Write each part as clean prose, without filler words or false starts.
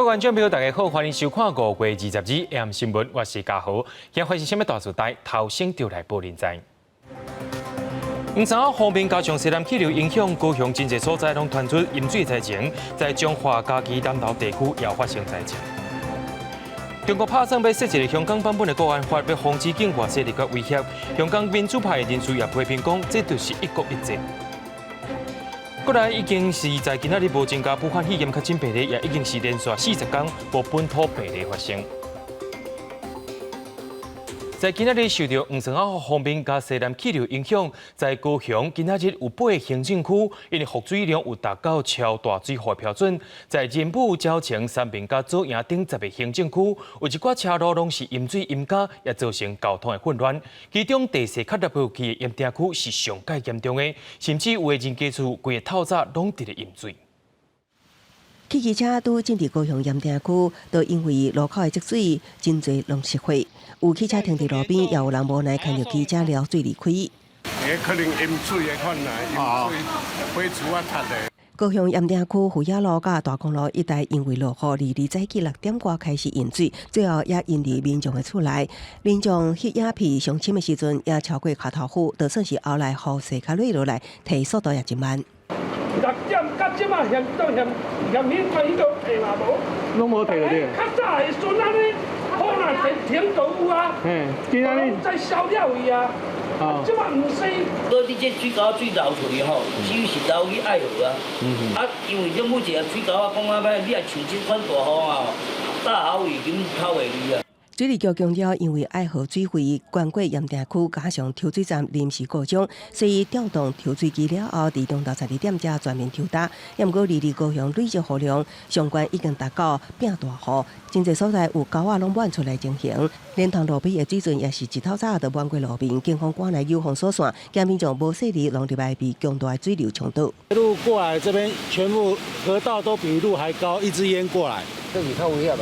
各位觀眾朋友，大家好，歡迎收看5月22日 AM 新聞，我是嘉豪。今發生啥物大事代，頭先就來報您知。黃沙鋒面加上西南氣流影響，高雄真濟所在攏傳出淹水災情，在彰化、嘉義南投地區也發生災情。中國拍算欲設一个香港版本的國安法，欲防止境外勢力的威脅。香港民主派的人士也批評講，這就是一國一制。過來已經是在今仔日無增加武漢肺炎確診病例，也已經是連續40天無本土病例發生。在今仔日受著黃山鋒面佮西南氣流影響，在高雄今仔日有八个行政區，𪜶的雨水量有達到超大水雨的標準。在仁武、蕉城、三民佮左營等10个行政區，有一寡車路攏是淹水淹埆，也造成交通的混亂。其中地勢較凹去的鹽埕區是上蓋嚴重的，甚至有的人家厝規个透早攏佇咧淹水。汽機車拄進佇高雄鹽埕區，都因為路口的積水真濟攏濕血。有汽車停佇路邊，也有人無奈牽著機車撩水離開。可能淹水的款啦，淹水，火厝啊塌的。高雄鹽埕區虎雅路佮大公路一帶，因為落雨，二二早起6點外開始淹水，最後也淹佇民眾的厝內。民眾翕影片上深的時陣，也超過跤頭趺，就算是後來雨勢較落落來，提速度也真慢。 6點到這馬嫌到嫌嫌彼個彼個提嘛無，攏無提對。較早的時陣按呢，雨若停停就有啊，今仔日再消了去啊，這馬毋是。閣你這水溝仔水流出去吼，只是流去愛河啊。啊，因為這每一个水溝仔講啊歹，你若像這款大雨啊，大豪雨根本透袂去啊。水利局強調，因為愛河水位懸過鹽埕區，加上抽水站臨時故障，所以調動抽水機了後，佇中晝12點才全面抽焦。也毋過，二二高雄累積雨量上懸已經達到變大雨，真濟所在有溝仔攏滿出來情形，連同路邊的水準也是一透早就滿過路面，警方趕來誘封鎖線，驚民眾無細膩攏入來被強大的水流沖倒。路過來這邊，全部河道都比路還高，一直淹過來。這是較危險啊！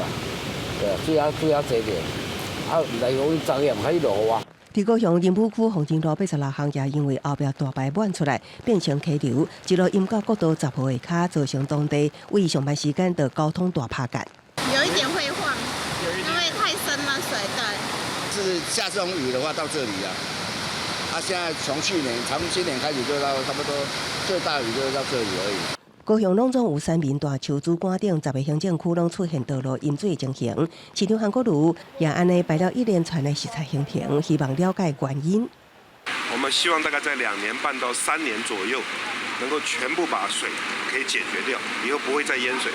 對，水仔水仔濟著，啊，毋知講昨夜開始落雨啊。佇高雄仁武區鳳青路86巷也因為後壁大排滿出來，變成溪流，一路淹到國道10號下跤，造成當地為上班時間的交通大拍結。有一點會晃，因為太深了水，對。是下這種雨的話，到這裡啊。啊，現在從去年從今年開始就到差不多最大雨就到這裡而已。高雄攏總有三民大樹、主幹等10个行政區攏出現道路淹水的情形。市長韓國瑜也按呢排了一連串的視察行程，希望了解原因。我們希望大概在2年半到3年左右，能夠全部把水可以解決掉，以後不會再淹水。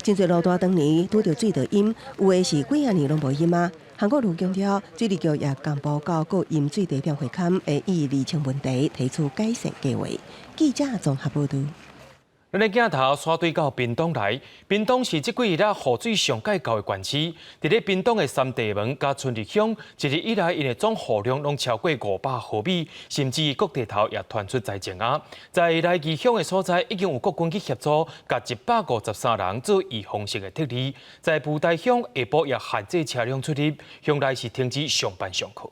真濟路段當年拄著水就淹，有的是幾仔年攏無淹啊。韓國瑜強調，水利局也共報告各淹水地點會勘，會以釐清問題，提出改善計劃。記者綜合報道。咱的鏡頭煞對到屏東來，屏東是這幾日來雨水上蓋高的縣市。佇咧屏東的三地門佮春日鄉，一日以來，𪜶的總雨量攏超過500毫米，甚至各地頭也傳出災情啊。在來義鄉的所在，已經有國軍去協助，共153人做預防性的撤離。在布袋鄉下晡也限制車輛出入，鄉內是停止上班上課。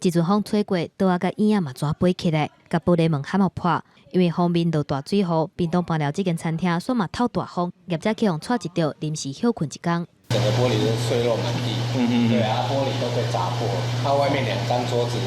一陣風吹過，桌仔佮椅仔嘛紙飛起來，共玻璃門冚予破。因為鋒面落大水雨，屏東枋寮這間餐廳煞嘛透大風，業者去予掣一著，臨時歇睏一工。整個玻璃都碎落滿地，對啊，玻璃都被砸破，它外面兩張桌子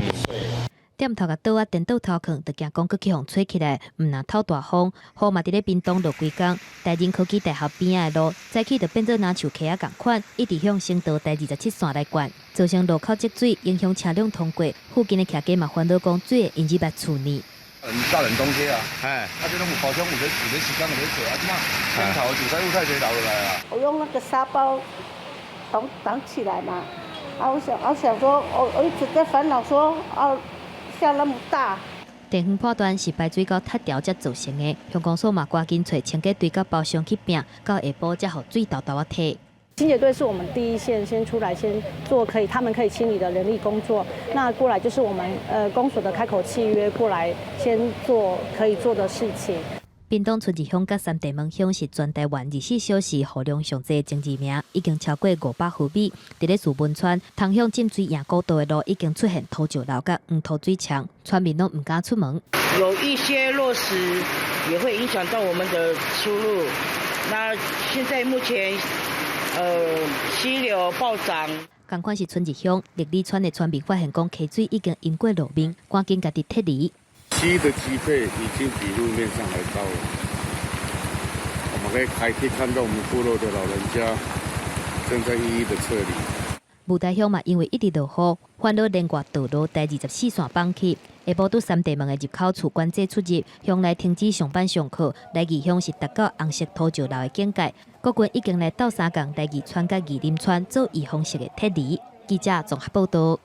也碎了。店頭共桌仔顛倒頭囥，就驚講閣去予吹起來，毋但透大風，雨嘛佇咧屏東落規工。台仁科技大學邊仔的路，早起就變做若像溪仔仝款，一直向省道台27線來灌，造成路口積水，影響車輛通過。附近的徛家嘛煩惱講水會淹入來厝內。大冷冬天啊，哎，啊這攏有包廂，有這時間有咧做，啊這馬天頭就使雨太濟流落來啊。我用那個沙包擋擋起來嘛，啊，我想說，我一直在煩惱說，啊，下那麼大。電線破斷是排水溝塌掉才造成的，鄉公所嘛趕緊揣清潔隊佮包商去拚，到下晡才予水沓沓仔退。清潔隊是我們第一線，先出來先做可以，他們可以清理的人力工作。那過來就是我們公所的開口契約過來先做可以做的事情。屏東春日鄉佮三地門鄉是全台灣24小時雨量上濟前二名，已經超過500毫米。佇咧樹文村，通向浸水營古道的路已經出現土石流佮黃土水牆，村民攏毋敢出門。有一些落石也會影響到我們的出入。那現在目前，溪流暴漲。仝款是春日鄉六里村的村民發現，講溪水已經淹過路面，趕緊家己撤離。溪的積沛已經比路面上還高了。我們可以看到我們部落的老人家正在一一的撤離。霧台鄉嘛，因為一直落雨，煩惱連帶道路台24線崩去，下晡佇三地門的入口處管制出入，鄉內停止上班上課。來義鄉是達到紅色土石流的警戒，國軍已經來鬥相共來義村佮義林村做預防式的撤離。記者綜合報道。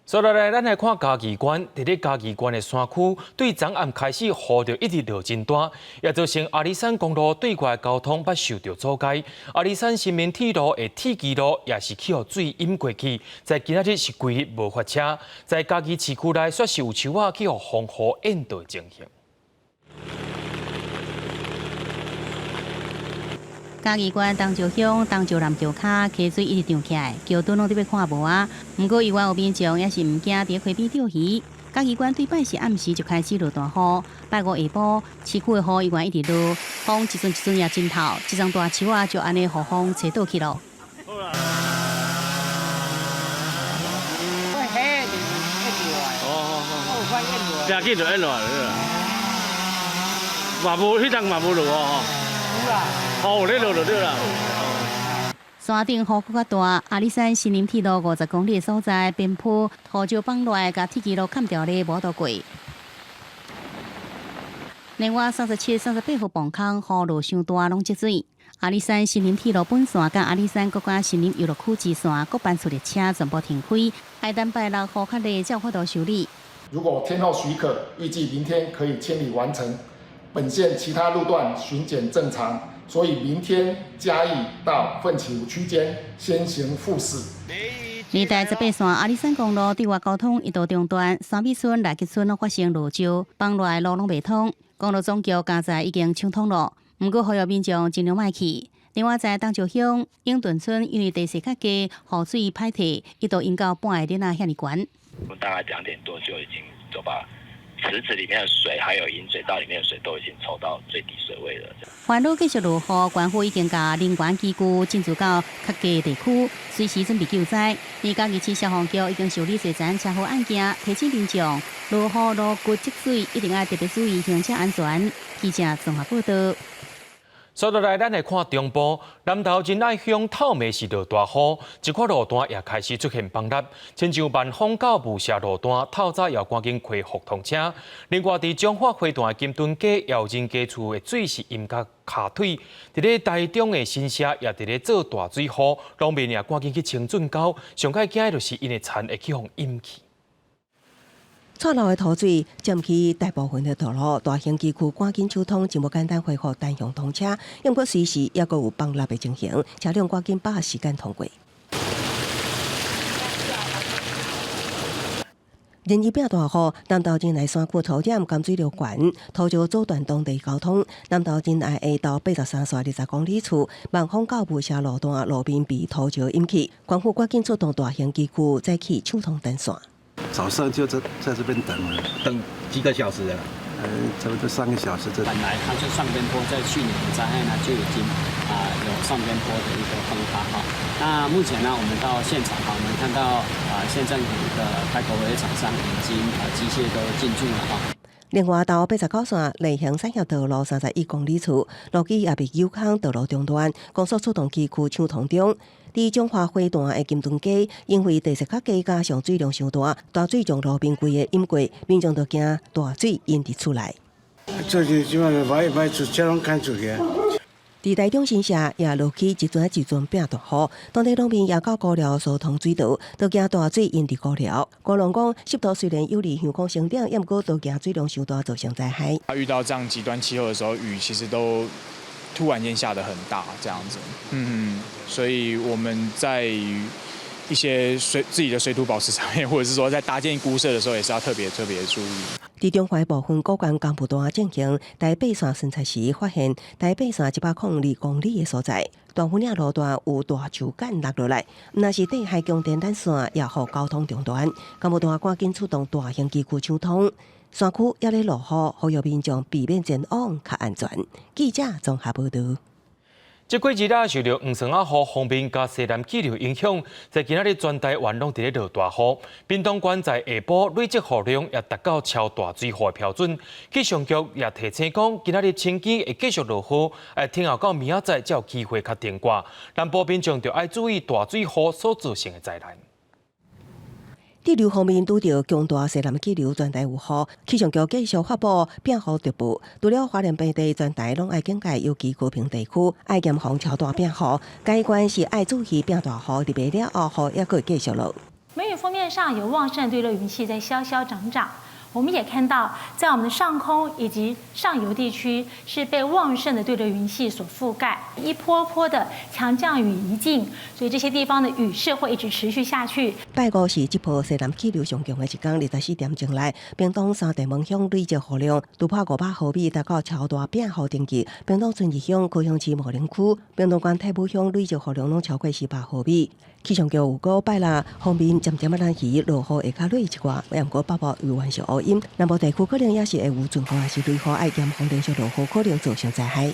所來來，咱來看嘉義縣，佇咧嘉義縣的山區，對昨暗開始雨就一直落真大，也造成阿里山公路對外交通捌受著阻礙。阿里山新民鐵路的鐵支路也是去予水淹過去，在今仔日是規日無法車。在嘉義市區內，煞是有樹仔去予風雨淹倒情形。嘉義縣東石鄉東石南橋跤溪水一直漲起來，橋墩攏佇欲看無啊。毋過猶原有民眾也是毋驚，佇溪邊釣魚。嘉義縣對拜四暗時就開始落大雨，拜五下晡市區的雨猶原一直落，風一陣一陣也真透，一叢大樹仔就按呢予風吹倒去咯。正緊就淹落來了，嘛無，彼當嘛無落雨吼。有咧落就對啦。山頂雨閣較大，阿里山森林鐵路50公里的所在，邊坡土石崩落來，共鐵支路崁掉咧，無法度過。另外，37、38號磅空雨落傷大，攏積水。阿里山森林鐵路本線佮阿里山國家森林遊樂區支線各班次列車全部停開，愛等拜六雨較禮才有法度修理。如果天候許可，預計明天可以清理完成。本線其他路段巡檢正常，所以明天嘉義到奮起湖區間先行復駛。二台18線阿里山公路對外交通一度中斷，三美村、內吉村攏發生落石，崩落來路攏袂通。公路總局加載已經暢通咯，毋過呼籲民眾盡量莫去。另外，在東石鄉永頓村，因為地勢較低，雨水歹退，一度淹到半个嶺仔遐爾懸。大概2點多就已經就把池子裡面的水，還有引水道裡面的水都已經抽到最低水位了。煩惱繼續落雨，縣府已經共人員機具進駐到較低地區，隨時準備救災。而嘉義市消防局已經受理濟層車禍案件，提醒民眾落雨路骨積水一定愛特別注意行車安全。記者綜合報道。接落來，咱來看中部南投仁愛鄉透暝時落大雨，一塊路段也開始出現崩塌，親像萬豐到霧社路段，透早也趕緊恢復通車。另外，佇彰化花壇金墩街耀仁街厝的水是淹到跤腿，佇咧台中的新社也佇咧做大水雨，農民也趕緊去清圳溝，上較驚的就是𪜶的田會去予淹去。錯漏的土水佔去大部分的道路，大型機具趕緊疏通，真無簡單恢復單向通車。毋過隨時猶閣有崩落的情形，車輛趕緊把時間通過。連日變大雨，南投仁愛山區土點甘水流懸，土石阻斷當地交通。南投仁愛下道83線20公里處，萬豐到霧社路段路面被土石淹去，縣府趕緊出動大型機具再去搶通單線。早上就在這邊等了，等幾個小時啊？差不多3個小時。這本來它就上邊坡，在去年的災害呢就已經有上邊坡的一個崩塌哈。那目前呢，我們到現場哈，我們看到縣政府的開口圍廠商已經機械都進駐了哈。另外，到89線麗興產業道路31公里處，路基也被莠空道路中斷，公所出動機具搶通中。佇彰化花壇的金墩街，因為地勢較低，加上水量傷大，大水將路面規个淹過，民眾都驚大水淹佇厝內。最近這擺䆀䆀出車攏牽出去。佇台中新社也落起一陣一陣變大雨，當地農民也到高寮疏通水道，都驚大水淹佇高寮。高農講，濕度雖然有利香菇生長，也毋過都驚水量傷大造成災害。遇到這樣極端氣候的時候，雨其實都突然間下得很大，這樣子，所以我們在一些水自己的水土保持上面，或者是說在搭建菇舍的時候，也是要特別特別注意。佇中華部分高懸江埔段進行台八線巡查時，發現台八線102公里的所在，大湖嶺路段有大樹幹落落來，毋但是地下供電單線，也予交通中斷。江埔段趕緊出動大型機具搶通，山區猶咧落雨，呼籲民眾避免前往較安全。記者綜合報導。這幾日啊，受著黃酸仔雨鋒面佮西南氣流影響，在今仔日全台灣攏佇咧落大雨。屏東縣在下晡累積雨量也達到超大水雨的標準。氣象局也提醒講，今仔日晴天會繼續落雨，聽後到明仔載才有機會較停掛。南部民眾就愛注意大水雨所造成的災難。對流鋒面拄著強大西南氣流，全台有雨。氣象局繼續發布變雨特報，除了花蓮平地，全台攏愛警戒，尤其高屏地區愛嚴防超大變雨。嘉義縣是愛注意變大雨，入暝了後雨猶閣會繼續落。梅雨鋒面上有旺盛對流雲系在消消長長，我們也看到在我們的上空以及上游地區是被旺盛的對流雲系所覆蓋，一波波的強降雨移進，所以這些地方的雨勢會一直持續下去。拜五是這波西南氣流上強的一天，24點鐘內，屏東三地門鄉累積雨量突破500毫米，達到超大變雨等級。屏東春日鄉、高雄市武陵區、屏東縣太武鄉累積雨量攏超過400毫米。氣象局預告拜六鋒面漸漸仔南移，落雨會較銳一寡，毋過北部猶原是烏陰，南部地區可能也是會有陣雨抑是雷雨，愛嚴防連續落雨可能造成災害。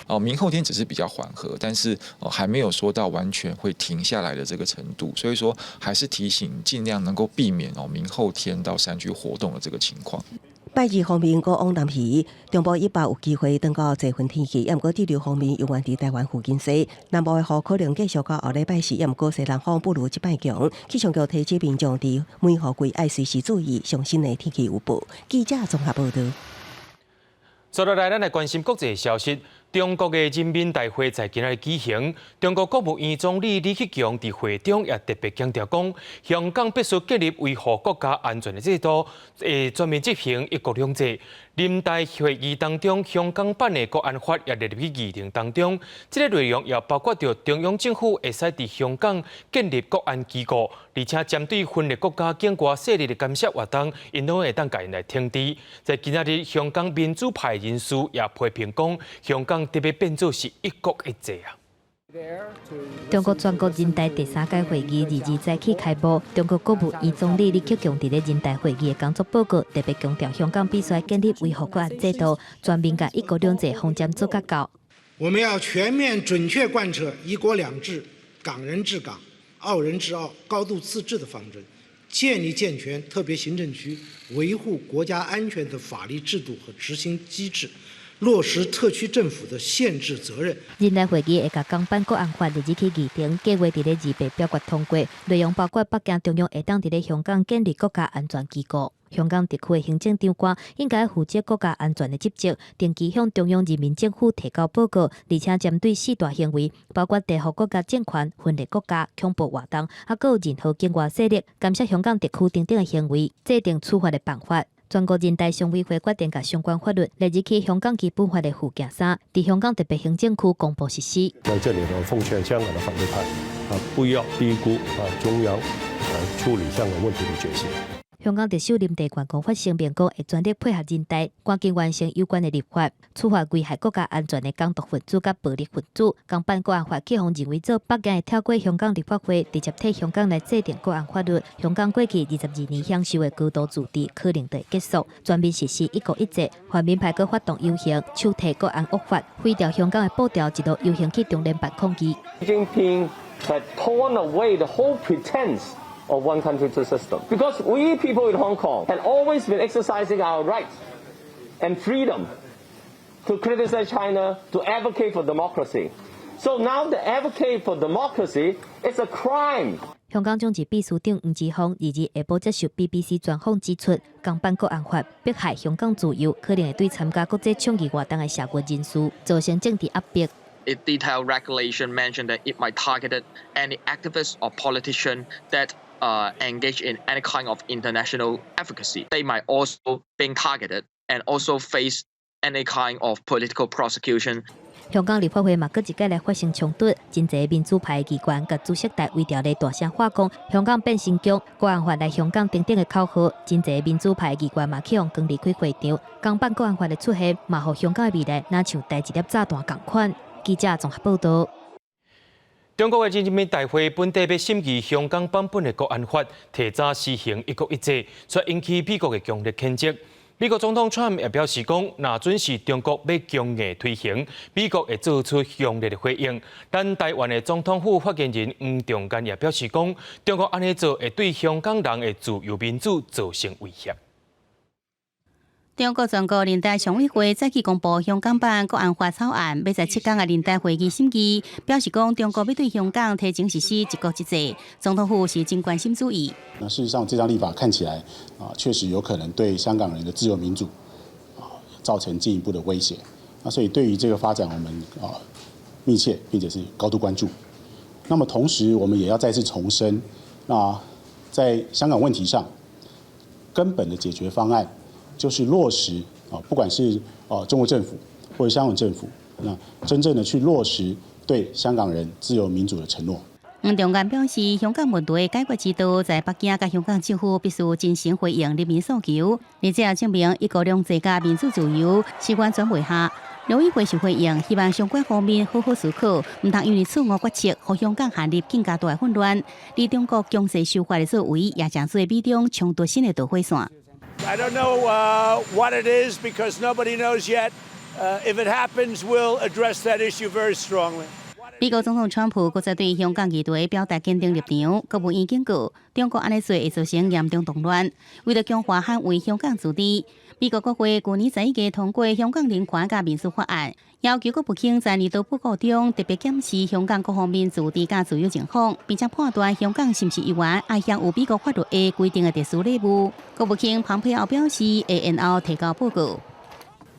哦，明後天只是比較緩和，但是哦還沒有說到完全會停下來的這個程度，所以說還是提醒盡量能夠避免哦明後天到山區活動的這個情況。拜二鋒面閣往南移，中部以北有機會轉到濟雲天氣，毋過對流鋒面猶原佇台灣附近勢，南部的雨可能繼續到後禮拜四，毋過西南風不如這擺強。氣象局提醒民眾佇梅雨季愛隨時注意上新的天氣預報。記者綜合報導。接落來，咱來關心國際消息。中國的人民大會在今仔日舉行，中國國務院總理李克強佇會中也特別強調講，香港必須建立維護國家安全的制度，會全面執行一國兩制。人大會議當中，香港版的國安法也列入去議程當中。這个內容也包括著中央政府會使佇香港建立國安機構，而且針對分裂國家境外勢力的干涉活動，𪜶攏會當共𪜶來懲治。在今仔日，香港民主派人士也批評講，香港特別變做是一國一制啊！中國全國人大第三屆會議22早起開幕，中國國務院總理李克強佇咧人大會議的工作報告，特別強調香港必須建立維護國安制度，全面共一國兩制方針做甲到。我們要全面準確貫徹一國兩制、港人治港、澳人治澳、高度自治的方針，建立健全特別行政區維護國家安全的法律制度和執行機制。落實特區政府的憲制責任。人大會議會共港版國安法列入去議程，計劃佇咧28表決通過。內容包括北京中央會當佇咧香港建立國家安全機構，香港特區的行政長官應該負責國家安全的職責，定期向中央人民政府提交報告，而且針對四大行為，包括顛覆國家政權、分裂國家、恐怖活動，抑閣有任何境外勢力干涉香港特區等等的行為，制定處罰的辦法。全國人大常委會決定共相關法律列入去香港基本法的附件三，佇香港特別行政區公布實施。在這裡呢，奉勸香港的反對派啊，不要低估啊中央來處理香港問題的決心。香港特首林鄭月娥發聲明講，會全力配合人大，趕緊完成有關的立法，處罰危害國家安全的港獨分子佮暴力分子。港版國安法去予認為做北京會跳過香港立法會，直接替香港來制定國安法律。香港過去22年享受的高度自治可能就會結束，全面實施一國一制。泛民派閣發動遊行，手提國安惡法，廢掉香港的步調，一路遊行去中聯辦抗議。習近平had torn away the whole pretense of one country two system because we people in Hong Kong had always been exercising our rights and freedom to criticize China, to advocate for democracy. So now to advocate for democracy is a crime. 香港眾志秘書長黃之鋒22下晡接受 BBC 專訪指出，港版國安法迫害香港自由，可能會對參加國際倡議活動的社運人士造成政治壓迫。 It detailed regulation mentioned that it might target any activist or politician that engage in any kind of international advocacy. They might also being targeted and also face any kind of political prosecution. 香港立法會嘛，閣一擺來發生衝突，真濟民主派議員佮主席台圍牢咧大聲喊講，香港變新疆，國安法來香港等等的口號，真濟民主派議員嘛去予趕離開會場。港版國安法的出現，嘛予香港的未來若像擲一粒炸彈仝款。記者綜合報導。中國的人民大會本底欲審議香港版本的國安法，提早實行一國一制，卻引起美國的強烈譴責。美國總統川普也表示講，若準是中國欲強硬推行，美國會做出強烈的回應。咱台灣的總統府發言人黃重諳也表示講，中國按呢做會對香港人的自由民主造成威脅。中國全國人大常委會早起公布香港版國安法草案，欲在7天的人大會議審議，表示講中國欲對香港提前實施一國一制，總統府是真關心注意。那事實上，這張立法看起來啊，確實有可能對香港人的自由民主啊造成進一步的威脅。那所以對於這個發展，我們啊密切並且是高度關注。那麼同時，我們也要再次重申，那在香港問題上，根本的解決方案，就是落實啊，不管是哦中國政府或者香港政府，那真正的去落實對香港人自由民主的承諾。黃重諳表示，香港問題解決之道在北京佮香港政府必須真誠回應人民訴求，而且證明一國兩制佮民主自由是完全袂合。陸委會是回應，希望相關方面好好思考，毋通因為錯誤決策，予香港陷入更加大的混亂。而中國強勢修法的作為，也成做美中衝突新的導火線。 I don't know what it is because nobody knows yet. If it happens, we'll address that issue very strongly. 美國總統川普閣再對香港議題表達堅定立場，國務院警告中國按呢做會造成嚴重動亂。為著強化捍衛香港自治，美國國會舊年11月通過《香港人權佮民主法案》，要求國務卿在年度報告中特別檢視香港各方面自治佮自由情況，並且判斷香港是毋是猶原愛享有美國法律下規定的特殊禮遇。國務卿蓬佩奧表示，會延後提交報告。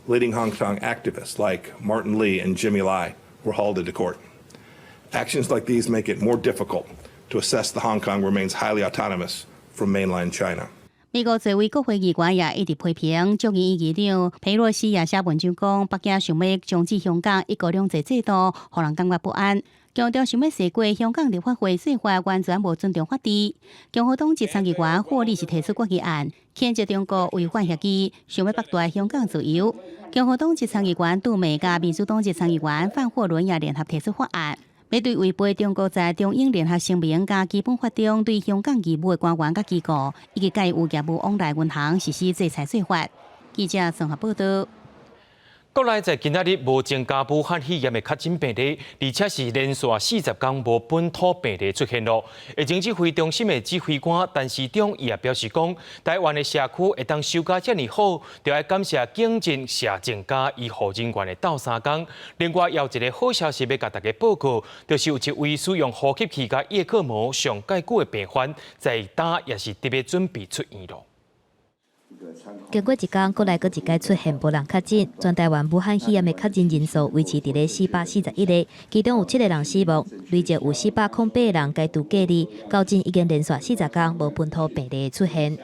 Leading Hong Kong activists like Martin Lee and Jimmy Lai were hauled into court. Actions like these make it more difficult to assess that Hong Kong remains highly autonomous from mainland China. 美國這位國會議員也一直批評，眾議院議長佩洛西也寫文章講，北京想欲終止香港一國兩制制度，予人感覺不安。強調想欲踅過香港立法會做法完全無尊重法治。共和黨籍參議員霍利是提出決議案，譴責中國違反協議，想欲剝奪香港自由。共和黨籍參議員杜美佮民主黨籍參議員范霍倫也聯合提出法案，欲對違背中國在中英聯合聲明佮基本法中對香港義務的官員佮機構，以及佮有業務往來銀行實施制裁做法。記者綜合報道。國內在今仔日無增加武漢肺炎的確診病例，而且是連續40天無本土病例出現囉。疫情指揮中心的指揮官陳時中伊也表示講，台灣的社區會當守甲遮爾好，就愛感謝警政、社政佮醫護人員的鬥相共。另外，有一個好消息欲共大家報告，就是有一位使用呼吸器佮葉克膜上蓋久的病患，在今也是特別準備出院囉。經過一工，國內閣一擺出現無人確診，全台灣武漢肺炎的確診人數維持佇咧441個，其中有7個人死亡，累計有408個人解除隔離，到今已經連續40天無本土病例出現。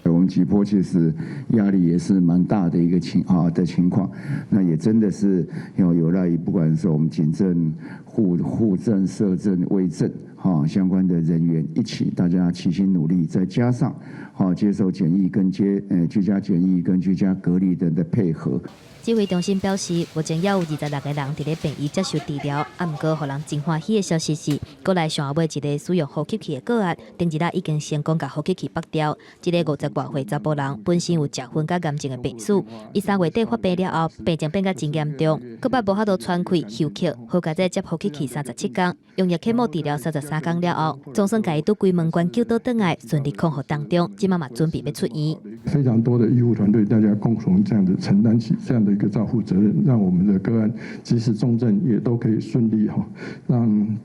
我們急迫其實壓力也是蠻大的一個情況，那也真的是要有賴於不管是我們警政、護政、社政、衛政哈相關的人員一起，大家齊心努力，再加上哈接受檢疫跟居家檢疫跟居家隔離等的配合。指揮中心表示，目前猶有26個人佇咧病院接受治療。啊，毋過，予人真歡喜的消息是，國內上後尾一個使用呼吸器的個案，頂一日已經成功共呼吸器拔掉。這个50外歲查埔人本身有食薰佮癌症的病史，伊3月底發病了後，病情變甲真嚴重，閣捌無法度喘氣休克，好佳哉接呼吸器37天，用葉克膜治療33天了後，總算共伊拄鬼門關救倒轉來，順利康復當中，這馬嘛準備欲出院。非常多的醫護團隊，大家共同這樣子承擔起這樣的一個照護責任，讓我們的個案即使重症也都可以順利哈，讓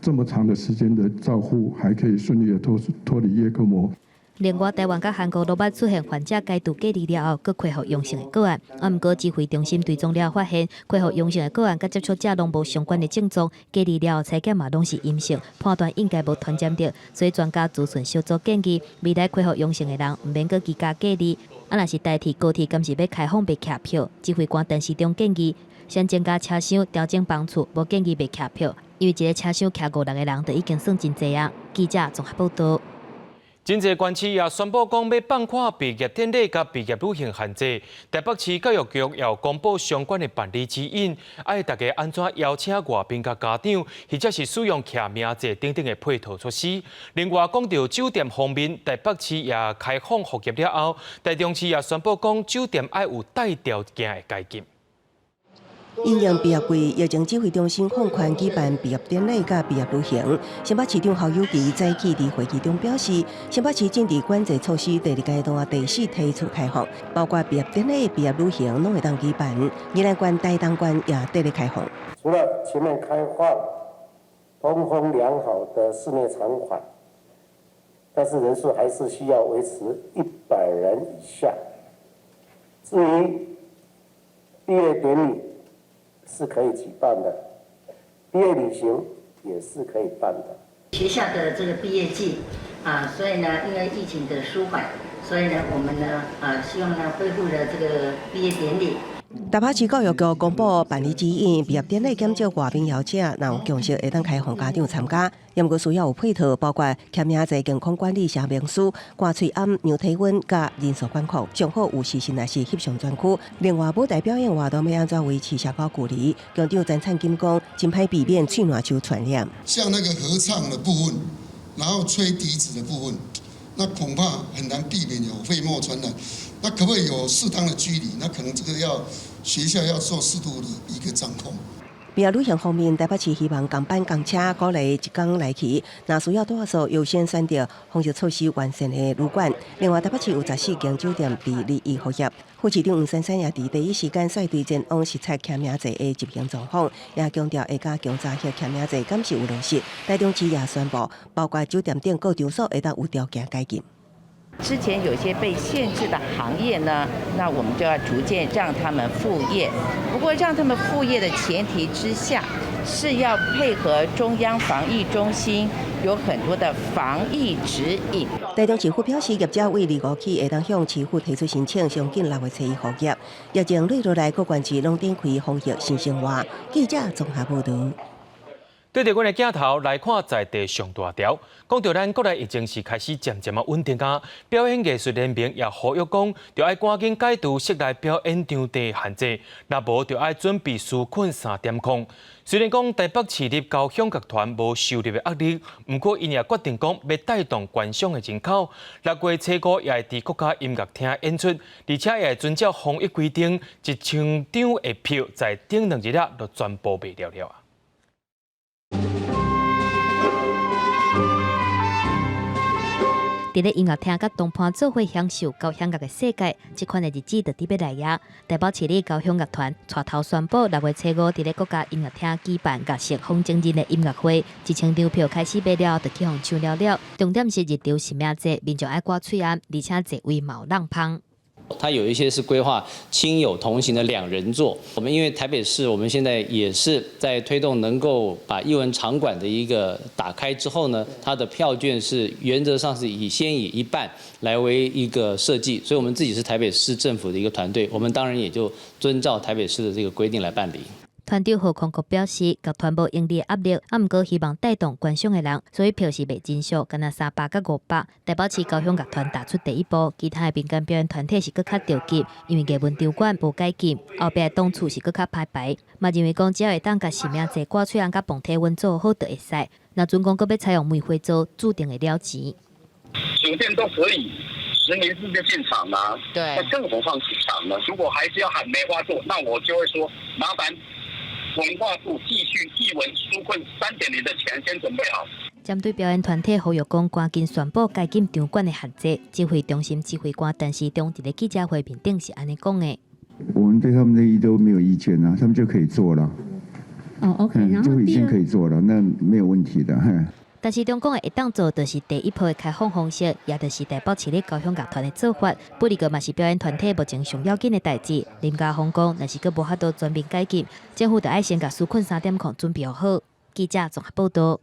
這麼長的時間的照護還可以順利的脫離葉克膜。另外，台灣佮韓國攏捌出現患者解除隔離了後，閣恢復陽性的個案。啊，毋過指揮中心追蹤了發現，恢復陽性的個案佮接觸者攏無相關的症狀，隔離了後採檢嘛攏是陰性，判斷應該無傳染著。所以專家諮詢小組建議，未來恢復陽性的人毋免閣居家隔離。啊，若是台鐵高鐵敢是欲開放賣徛票，指揮官陳時中建議，先增加車廂，調整班次，無建議賣徛票，因為一个車廂徛五六個人就已經算真濟啊。記者綜合報道。真濟縣市也宣布講欲放寬畢業典禮佮畢業旅行限制。台北市教育局也公布相關的辦理指引，愛大家按怎邀請外賓佮家長，或者是使用簽名制等等的配套措施。另外，講到酒店方面，台北市也開放復業了後，台中市也宣布講酒店愛有帶條件的解禁。因應畢業季，疫情指揮中心放寬舉辦畢業典禮佮畢業旅行。新北市長侯友宜早起佇會議中表示，新北市正佇管制措施第二階段第四梯次開放，包括畢業典禮、畢業旅行攏會當舉辦。宜蘭縣、台東縣也綴咧開放。除了全面開放、通風良好的室內場館，但是人數還是需要維持100人以下。至於畢業典禮，是可以舉辦的，畢業旅行也是可以辦的。學校的這個畢業季啊，所以呢，因為疫情的舒緩，所以呢，我們呢啊，希望呢恢復了這個畢業典禮。台北市教育局公布辦理指引，畢業典禮減少外賓邀請，若有共識會當開放家長參加，毋過需要有配套，包括簽名制健康管理說明書、掛喙罨、量體溫佮人數管控，上好有視訊抑是翕相專區。另外，舞台表演活動欲按怎維持社交距離？局長陳燦金講，真歹避免喙瀾手傳染。像那個合唱的部分，然後吹笛子的部分，那恐怕很難避免有飛沫傳染。那可不可以有適當的距離？那可能這個要學校要做適度的一個掌控。畢業旅行方面，台北市希望航班公車鼓勵一工來去，若需要住宿優先選擇防疫措施完善的旅館。另外，台北市有14間酒店佇21復業。副市長黃珊珊也佇第一時間率隊前往視察簽名制的執行狀況，也強調會加強查核簽名制敢是有落實。台中市也宣布，包括酒店等各場所會當有條件解禁。之前有些被限制的行業呢，那我們就要逐漸讓他們復業。不過讓他們復業的前提之下，是要配合中央防疫中心有很多的防疫指引。台中市府表示，業者對25起會當向市府提出申請，上緊6月初一復業。疫情落落來，各縣市攏展開防疫新生活。記者綜合報導。對著阮的鏡頭來看，在地上大條，講著咱國內疫情是開始漸漸仔穩定啊。表演藝術聯盟也呼籲講，著愛趕緊解除室內表演場地限制，若無著愛準備紓困3.0。雖然講台北市立交響樂團無收入的壓力，毋過𪜶也決定講欲帶動觀賞的人口。6月初5也會佇國家音樂廳演出，而且也會遵照防疫規定，1000張的票在頂2日仔就全部賣了了啊。佇咧音樂廳佮同伴做伙享受交響樂的世界，這款的日子就佇欲來矣。台北市立交響樂團帶頭宣布，6月初5佇咧國家音樂廳舉辦樂色風箏日的音樂會，1000張票開始賣了，就去予搶了了。重點是入場實名制，民眾愛掛喙罨，而且座位嘛有櫳芳。它有一些是規劃親友同行的兩人座。我們因為台北市，我們現在也是在推動能夠把藝文場館的一個打開之後呢，它的票券是原則上是以先以一半來為一個設計，所以我們自己是台北市政府的一個團隊，我們當然也就遵照台北市的這個規定來辦理。團長何康國表示，樂團無盈利壓力，啊，毋過希望帶動觀賞的人，所以票是賣真俗，干焦300佮500。台北市交響樂團踏出第一步，其他的民間表演團體是閣較著急，因為藝文場館無解禁，後壁的檔次是閣較歹排。嘛認為講，只要會當共實名制掛喙罨佮磅體溫做好，就會使。若準講閣欲採用梅花座，注定會了錢。酒店都可以實名制就進場啦，對，那更何況劇場呢？如果還是要喊梅花座，那我就會說麻煩文化部繼續藝文紓困3.0的錢先準備好。針對表演團體呼籲講，趕緊宣布解禁場館的限制。指揮中心指揮官陳時中佇咧記者會面頂是按呢講的。我們對他們的意都沒有意見啊，他們就可以做了。哦，OK，然後就已經可以做了，那沒有問題的。陳時中講的會當做，就是第一波的開放方式，也就是台北市立交響樂團的做法。不過嘛是表演團體目前上要緊的代誌。林家峰講，若是閣無法度全面解禁，政府就愛先共紓困3.0準備好。記者綜合報導。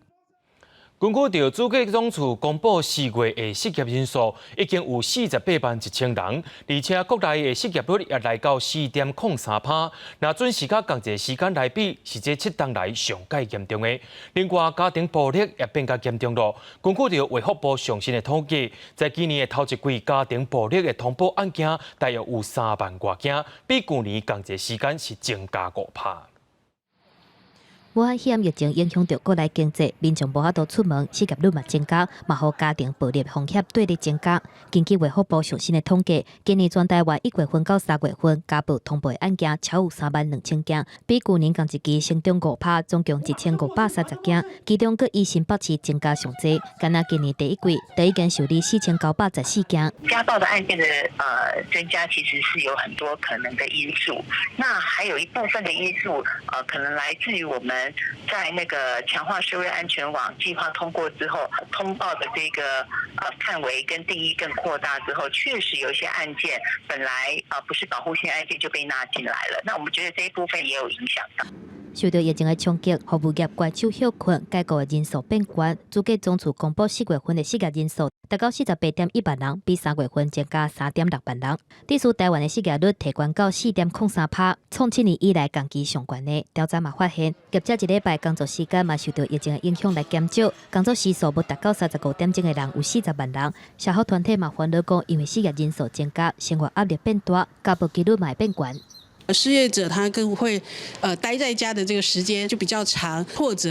根據著主計總處公布4月的失業人數，已經有48萬1千人，而且國內的失業率也來到4.03%。若準時佮同一個時間來比，是這7冬來上蓋嚴重的。另外，家庭暴力也變較嚴重囉。根據著衛福部上新的統計，在今年的頭一季，家庭暴力的通報案件大約有3萬外件，比舊年同一個時間是增加5%。武漢肺炎疫情影響著國內經濟，民眾無法度出門，失業率嘛增加，嘛予家庭暴力風險對咧增加。根據衛福部上新的統計，今年全台灣1月份到3月份家暴通報案件超有3萬2千件，比舊年仝一期成長5%，總共1530件，其中閣以新北市增加上濟。干焦今年第一季就已經受理4914件。家暴的案件的增加，其實是有很多可能的因素。那還有一部分的因素，可能來自於我們在那個強化社會安全網計劃通過之後，通報的這個範圍跟定義更擴大之後，確實有一些案件本來不是保護性案件就被納進來了。那我們覺得這一部分也有影響到。受著疫情的衝擊，服務業關手歇困，解僱的人數變懸。主計總處公布4月份的失業人數達到48.1萬人，比3月份增加3.6萬人。致使台灣的失業率提懸到4.03%，創7年以來仝期上懸的。調查嘛發現，業者一禮拜工作時間嘛受著疫情的影響來減少，工作時數無達到35點鐘的人有40萬人。社福團體嘛煩惱講，因為失業人數增加，生活壓力變大，家暴幾率嘛會變懸。失業者他更會，待在家的這個時間就比較長，或者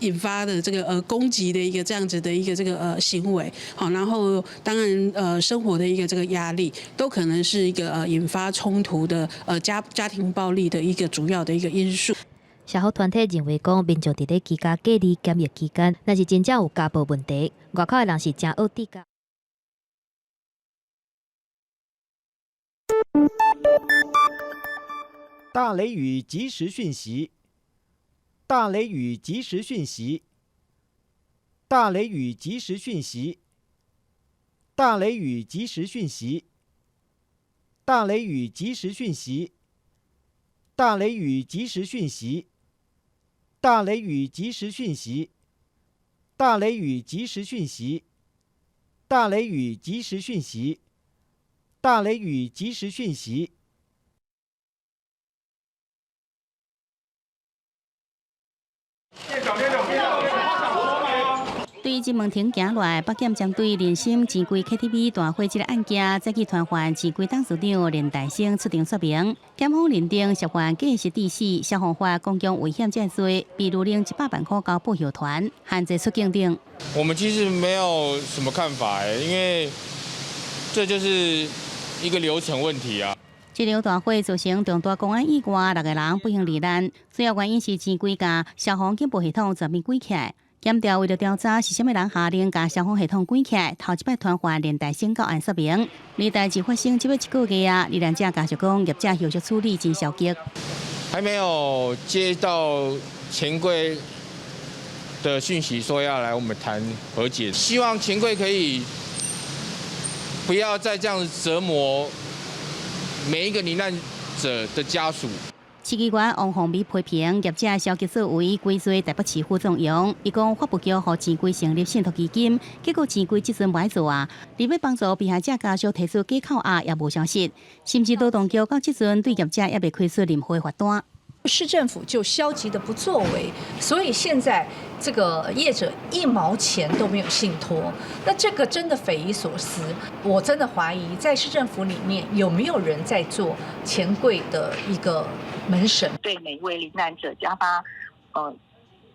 引發的這個攻擊的一個這樣子的一個這個行為，好，然後當然生活的一個這個壓力，都可能是一個引發衝突的家庭暴力的一個主要的一個因素。社福團體認為講，民眾佇咧居家隔離檢疫期間，若是真正有家暴問題，外口的人是誠惡智的。大雷雨即時訊息，大雷雨即時訊息，大雷雨即時訊息，大雷雨即時訊息，大雷雨即時訊息，大雷雨即時訊息，大雷雨即時訊息，大雷雨即時訊息，大雷雨即時訊息，大雷雨即時訊息。對金門庭行來，北檢針對人參錢櫃 KTV 大火這个案件，早起傳喚錢櫃董事長連大生出庭說明。檢方認定涉犯過失致死、消防法公共危險這罪，被勒令100萬塊交保護團，限制出境等。我們其實沒有什麼看法，因為這就是一個流程問題啊。這場大火造成重大公安意外，6個人不幸罹難。主要原因是錢櫃共消防警報系統全面關起來。檢調為著調查是啥物人下令共消防系統關起來，頭一擺傳喚連大生到案說明。而代誌發生這欲一個月啊，罹難者家屬講業者後續處理真消極。還沒有接到錢櫃的訊息，說要來我們談和解，希望錢櫃可以不要再這樣子折磨每一個罹難者的家屬。市議員王鴻薇批評業者消極作為，歸罪台北市府縱容。伊講法務局予錢櫃成立信託基金，結果錢櫃這陣無愛做啊，連欲幫助被害者家屬提出假扣押也無消息，甚至勞動局到這陣對業者也未開出任何罰單。市政府就消極的不作為，所以現在這個業者一毛錢都沒有信託，那這個真的匪夷所思。我真的懷疑在市政府裡面有沒有人在做錢櫃的一個門審。對每一位罹難者加發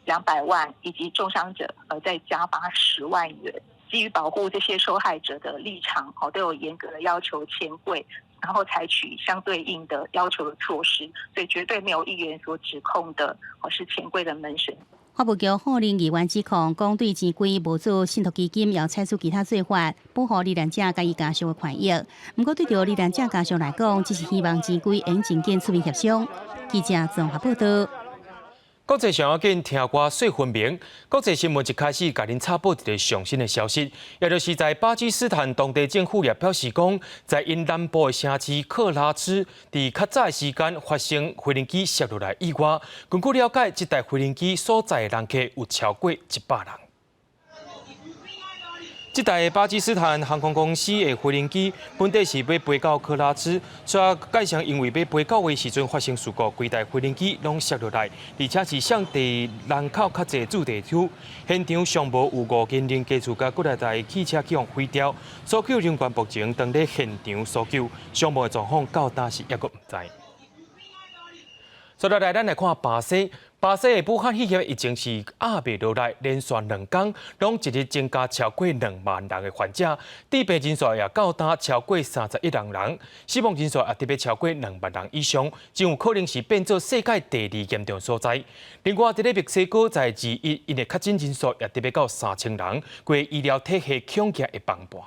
200萬，以及重傷者再加發10萬元。基於保護這些受害者的立場，都有嚴格的要求錢櫃，然後採取相對應的要求的措施，所以絕對沒有議員所指控的，是錢櫃的門神。法務局否認議員指控，講對錢櫃無做信託基金，也採取其他做法保護罹難者佮伊家屬的權益。毋過對著罹難者家屬來講，只是希望錢櫃會盡緊出面協商。記者綜合報道。國際上要緊聽歌說分明。國際新聞一開始共恁插播一个上新的消息，也就是在巴基斯坦當地政府也表示講，在𪜶南部的城市克拉茲，佇較早的時間發生飛行機摔落來意外。根據了解，這台飛行機所載的人客有超過100人。這台巴基斯坦航空公司的飛行機本底是欲飛到克拉芝，卻蓋上因為欲飛到的時陣發生事故，規台飛行機攏摔落來，而且是向佇人口較濟住地區，現場上無有五個人家厝佮幾若台汽車去予毀掉，搜救人員目前當咧現場搜救，傷亡的狀況到今時猶閣毋知。接落來，咱來看巴西。巴西的武漢肺炎疫情是壓袂落來，連續兩工攏一日增加超過2萬人的患者，致病人數也到達超過31萬人，死亡人數也特別超過2萬人以上，真有可能是變做世界第二嚴重所在。另外，佇咧墨西哥在21，𪜶的確診人數也特別到3000人，規醫療體系恐驚會崩盤。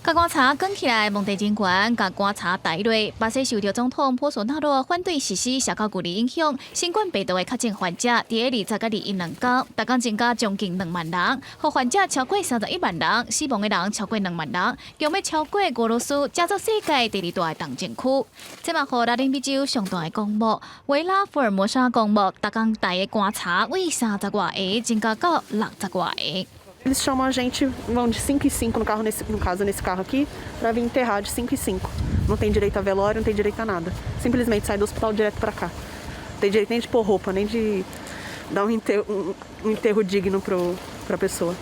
共棺柴捲起來，蒙地人員共棺柴抬落。巴西受著總統波索納羅反對實施社交距離影響，新冠病毒的確診患者，佇咧20佮21兩工，逐工增加將近2萬人，予患者超過31萬人，死亡的人超過2萬人，強欲超過俄羅斯，成做世界第二大的重症區。這嘛予拉丁美洲上大的公墓維拉福爾摩沙公墓，逐工抬的棺柴為30外個增加到60外個。 Eles chamam a gente, vão de 5 em 5 no carro, no caso nesse carro aqui, para vir enterrar de 5 em 5. Não tem direito a velório, não tem direito a nada. Simplesmente sai do hospital direto para cá. Não tem direito nem de pôr roupa, nem de dar um enterro digno para a pessoa.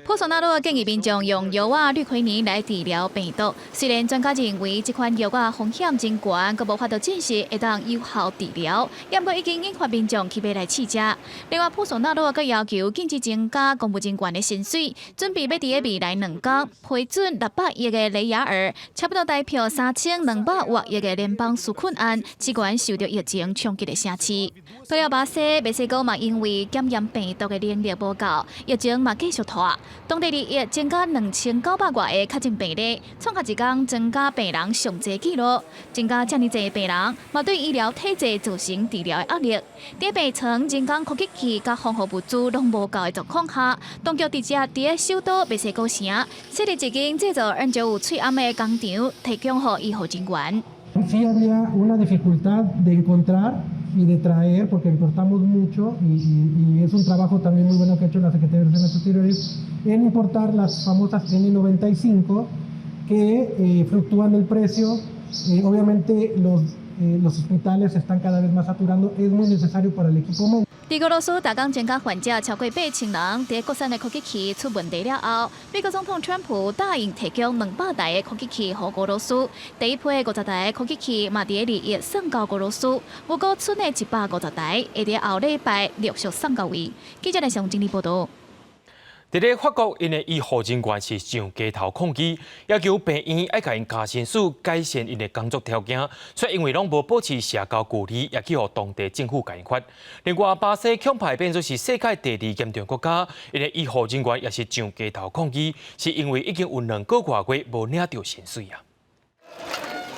波索納羅建議民眾用藥仔氯喹寧來治療病毒。雖然專家認為這款藥仔風險真懸，閣無法度證實會當有效治療，毋過已經引發民眾去買來試食。另外，波索納羅閣要求禁止增加公務人員的薪水，準備欲佇咧未來2工批准600億的雷亞爾，差不多台票3200外億的聯邦紓困案，支援受著疫情衝擊的城市。除了巴西、墨西哥嘛，因為檢驗病毒的能力無夠，疫情嘛繼續拖。當地日增加2900外個確診病例，創下一工增加病人上濟紀錄，增加遮爾濟病人，嘛對醫療體制造成治療的壓力。佇病床、人工呼吸器佮防護物資攏無夠的狀況下，當局直接佇咧首都墨西哥城設立一間製造 N95 喙罨的工廠，提供予醫護人員。 Sí había una dificultad de encontrar y de traer, porque importamos mucho y es un trabajo también muy bueno que ha hecho la Secretaría de Relaciones Exteriores en importar las famosas N95 que fluctúan el precio. Obviamente los hospitales se están cada vez más saturando, es muy necesario para el equipo médico. 佇俄羅斯，逐工增加患者超過8000人，佇國產的呼吸器出問題了後，美國總統川普答應提供200台的呼吸器予俄羅斯，第一批50台呼吸器嘛佇咧2日送到俄羅斯，不過賰的150台會佇後禮拜陸續送到位。記者來上整理報導。佇咧法國，𪜶的醫護人員是上街頭抗議，要求病院愛共𪜶加薪水，改善𪜶的工作條件。卻因為攏無保持社交距離，也去予當地政府共𪜶罰。另外，巴西恐怕變做是世界第二嚴重國家，𪜶的醫護人員也是上街頭抗議，是因為已經有2個外月無領著薪水啊。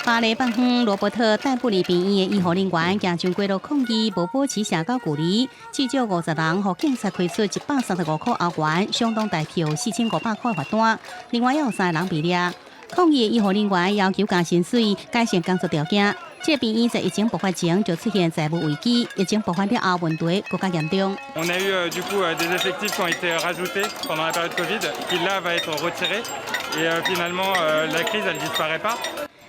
巴黎北方羅伯特戴布里病院的醫護人員行上街路抗議，無保持社交距離，至少50人予警察開出135塊歐元，相當台票4500塊罰單。另外，也有三個人被掠。抗議的醫護人員要求加薪水、改善工作條件。這個病院在疫情爆發前就出現財務危機，疫情爆發了後問題閣較嚴重。 On a eu du coup des effectifs qui ont été rajoutés pendant la période Covid, qui là va être retiré et finalement la crise elle disparaît pas.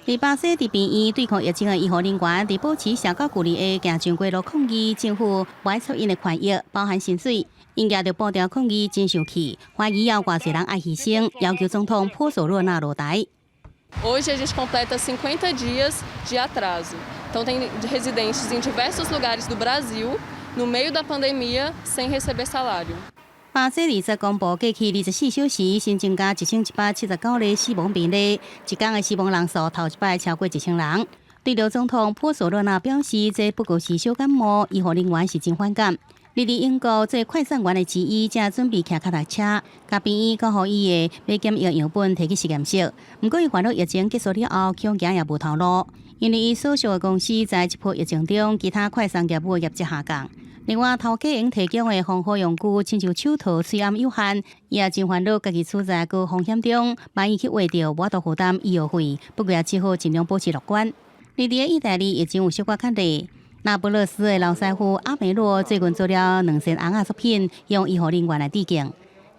佇巴西，佇病院對抗疫情的醫護人員，佇保持社交距離下行上街路抗議，政府無愛插𪜶的權益，包含薪水。𪜶舉著布條抗議真生氣，懷疑有偌濟人愛犧牲，要求總統波索羅納落台。 Hoje a gente completa 50 dias de atraso. Então tem residentes em diversos lugares do Brasil, no meio da pandemia, sem receber salário. 巴西20公布過去24小時新增加1179例死亡病例，一工的死亡人數頭一擺超過1000人。對著總統波索羅納表示，這不過是小感冒，醫護人員是真反感。佇英國做快送員的之一，正準備騎腳踏車，共病院交予伊的欲檢疫樣本提去實驗室。毋過伊煩惱疫情結束了後，恐驚也無頭路，因為伊所屬的公司在這波疫情中，其他快送業務業績下降。另外，頭家𪜶提供的防護用具，親像手套、喙罨有限，伊也真煩惱，家己處在高風險中，萬一去穢著，無法度負擔醫藥費。不過也只好盡量保持樂觀。佇咧意大利疫情有小可較濟。那不勒斯的老師傅阿梅洛最近做了兩千紅仔作品，向醫護人員來致敬。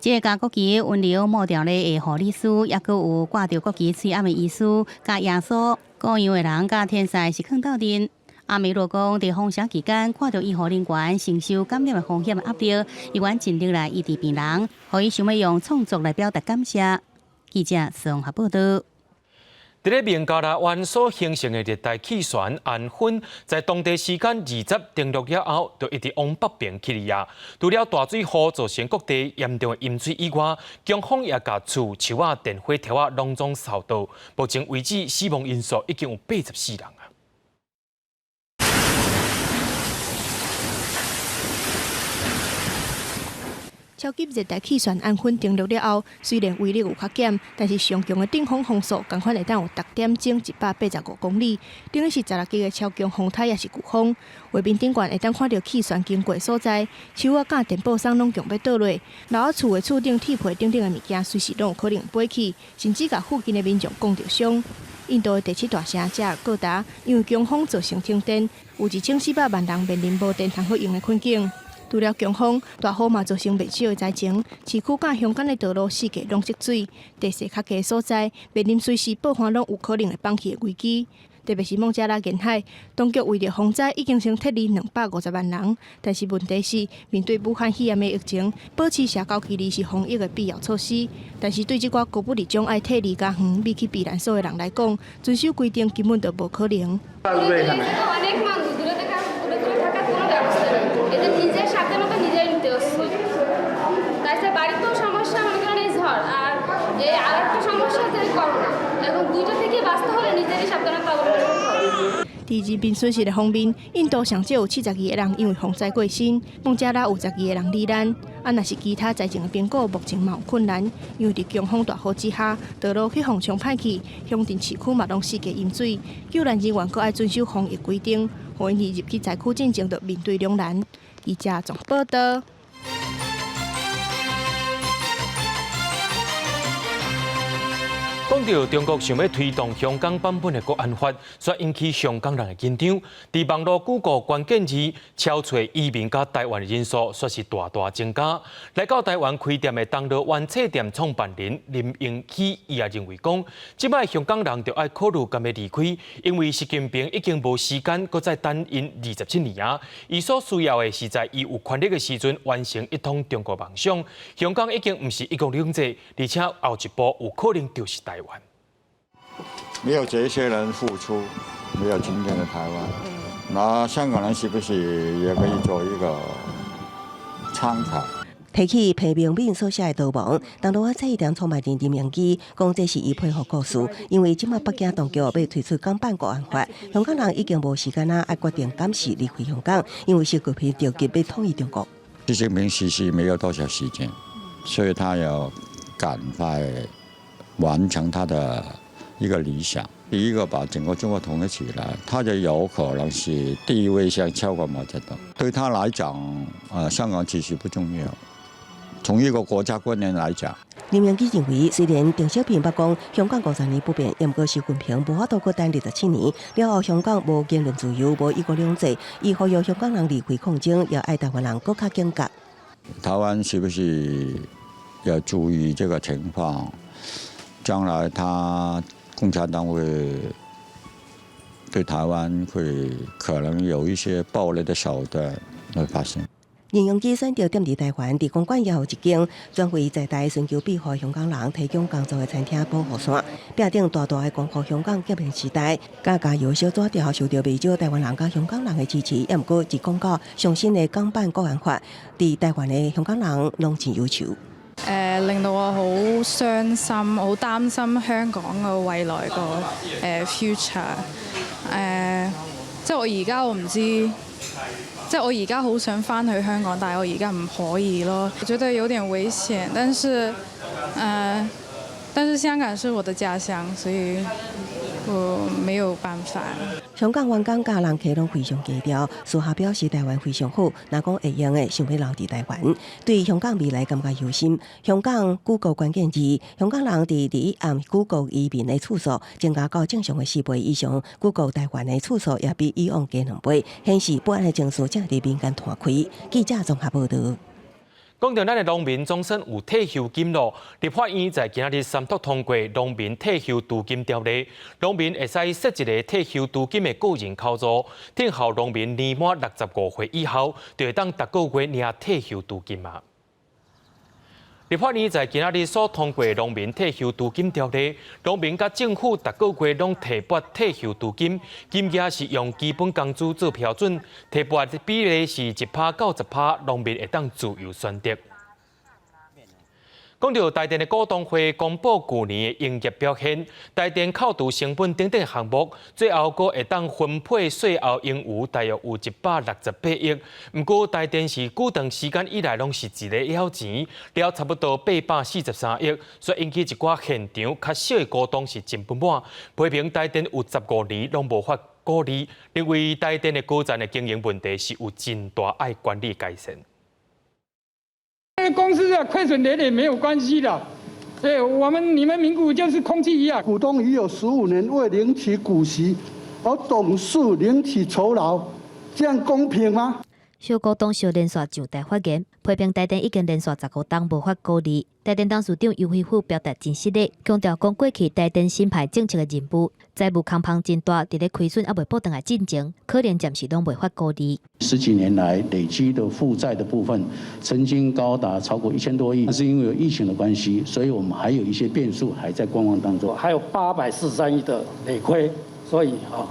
這个共國旗溫柔抹掉的護理師，抑閣有掛著國旗喙罨的醫師，佮耶穌各樣的人佮天使是囥鬥陣。阿梅若講，佇封城期間，看著醫護人員承受感染的風險的壓力，伊願盡力來醫治病人，予伊想欲用創作來表達感謝。記者綜合報導。佇咧孟加拉灣所形成的熱帶氣旋安芬，在當地時間二十登陸了後，就一直往北邊去哩啊。除了大水雨造成各地嚴重的淹水以外，強風也共厝、樹仔、電火柱仔攏總掃倒。目前為止，死亡人數已經有84人啊。超級熱帶氣旋安芬登陸了後，雖然威力有較減，但是上強的陣風風速仝款會當有逐點鐘185公里，等於是16級的超強風颱抑是颶風。畫面頂懸會當看著氣旋經過所在，樹仔佮電報樁攏強欲倒落，樓仔厝的厝頂鐵皮等等的物件隨時攏有可能飛去，甚至共附近的民眾摃著傷。印度的第七大城加爾各答因為強風造成停電，有1400萬人面臨無電通好用的困境。除了強風，大雨嘛造成袂少的災情，市區佮鄉間的道路四界攏積水，地勢較低的所在面臨隨時爆旱攏有可能會崩去的危機。特別是孟加拉沿海，當局為著防災已經先撤離250萬人，但是問題是面對武漢肺炎的疫情，保持社交距離是防疫的必要措施。但是對這寡孤不佇種愛撤離家園、避去避難所的人來講，遵守規定根本就無可能。佇人民損失的方面，印度上少有72個人因為洪災過身，孟加拉有12個人罹難。啊，若是其他災情的評估，目前嘛有困難，因為佇強風大雨之下，道路去予沖歹去，鄉鎮市區嘛攏四界淹水，救難人員閣愛遵守防疫規定，予𪜶佇入去災區進前就面對兩難。記者綜報導。講著中國想欲推動香港版本的國安法，煞引起香港人的緊張。佇網路 Google 關鍵字搜尋移民佮台灣的人數，煞是大大增加。來到台灣開店的銅鑼灣冊店創辦人林榮基，伊也認為講，這擺香港人著愛考慮敢欲離開，因為習近平已經無時間閣再等𪜶27年啊。伊所需要的是在伊有權力的時陣完成一統中國夢想。香港已經毋是一國兩制，而且後一步有可能就是台灣。沒有這些人付出，沒有今天的台灣。那香港人是不是也可以做一個參考？提起彭明敏所寫的逃亡，銅鑼灣冊店創辦人林榮基講，這是伊背後故事。因為這馬北京當局欲推出港版國安法，香港人已經無時間啊，愛決定敢是離開香港，因為習近平著急欲統一中國。習近平其實沒有多少時間，所以他要趕快完成他的一個理想。第一個把整個中國統一起來，他就有可能是地位上超過毛澤東。對他來講，香港其實不重要。從一個國家觀念來講，林榮基認為，雖然鄧小平捌講香港50年不變，毋過習近平無法度閣等27年了後，香港無言論自由，無一國兩制，伊呼籲香港人離開抗爭，也愛台灣人閣較警覺。台灣是不是要注意這個情況？將來他共產黨會對台灣會可能有一些暴力的手段來發生。林榮基選擇踮佇台灣，佇公館也有一間專為在台尋求庇護香港人提供工作的餐廳保護傘，壁頂大大的光復香港革命時代，佮加油小紙條受著袂少台灣人佮香港人的支持。也毋過一講到上新的港版國安法，佇台灣的香港人攏真憂愁。令到我好傷心，好擔心香港個未來個future。即係我而家我唔知，即係我而家好想返去香港，但係我而家唔可以咯。我覺得有點危險，但是香港是我的家鄉，所以我沒有辦法。香港員工佮人客攏非常低調，私下表示台灣非常好，若講會用的，想欲留佇台灣。對香港未來感覺憂心。香港 Google 關鍵字，香港人佇禮暗 Google 移民的次數增加到正常的4倍以上，Google 台灣的次數也比以往加2倍，顯示不安的情緒正佇民間湠開。記者綜合報導。講到咱的農民總算有退休金咯，立法院在今仔日三讀通過農民退休除金條例，農民會使設一个退休除金的個人口座，等候農民年滿65歲以後，就會當逐個月領退休除金啊。立法院在今仔日所通過農民退休除金條例，農民佮政府逐個月攏提撥退休除金，金額是用基本工資做標準，提撥的比例是1趴到10趴，農民會當自由選擇。講到台電的股東會公布舊年的營業表現，台電扣除成本等等項目，最後閣會當分配稅後盈餘大約有168億。毋過台電是久長時間以來攏是一个枵錢，了差不多843億，所以引起一寡現場較小的股東是真不滿，批評台電有15年攏無發股利，認為台電的高層的經營問題是有真大愛管理改善。公司的虧損累累沒有關係的，對我們你們民股就是空氣一樣。股東已有15年未領取股息，而董事領取酬勞，這樣公平嗎？小股東小連續上台發言，批評台電已經連續15冬無發股利。台電董事長游輝府表達真失禮，強調講過去台電新派政策的任務，財務空縫真大，佇咧虧損猶未補轉來進前，可能暫時攏袂發股利。十幾年來累積的負債的部分，曾經高達超過1000多億，但是因為有疫情的關係，所以我們還有一些變數還在觀望當中。還有843億的累虧，所以啊，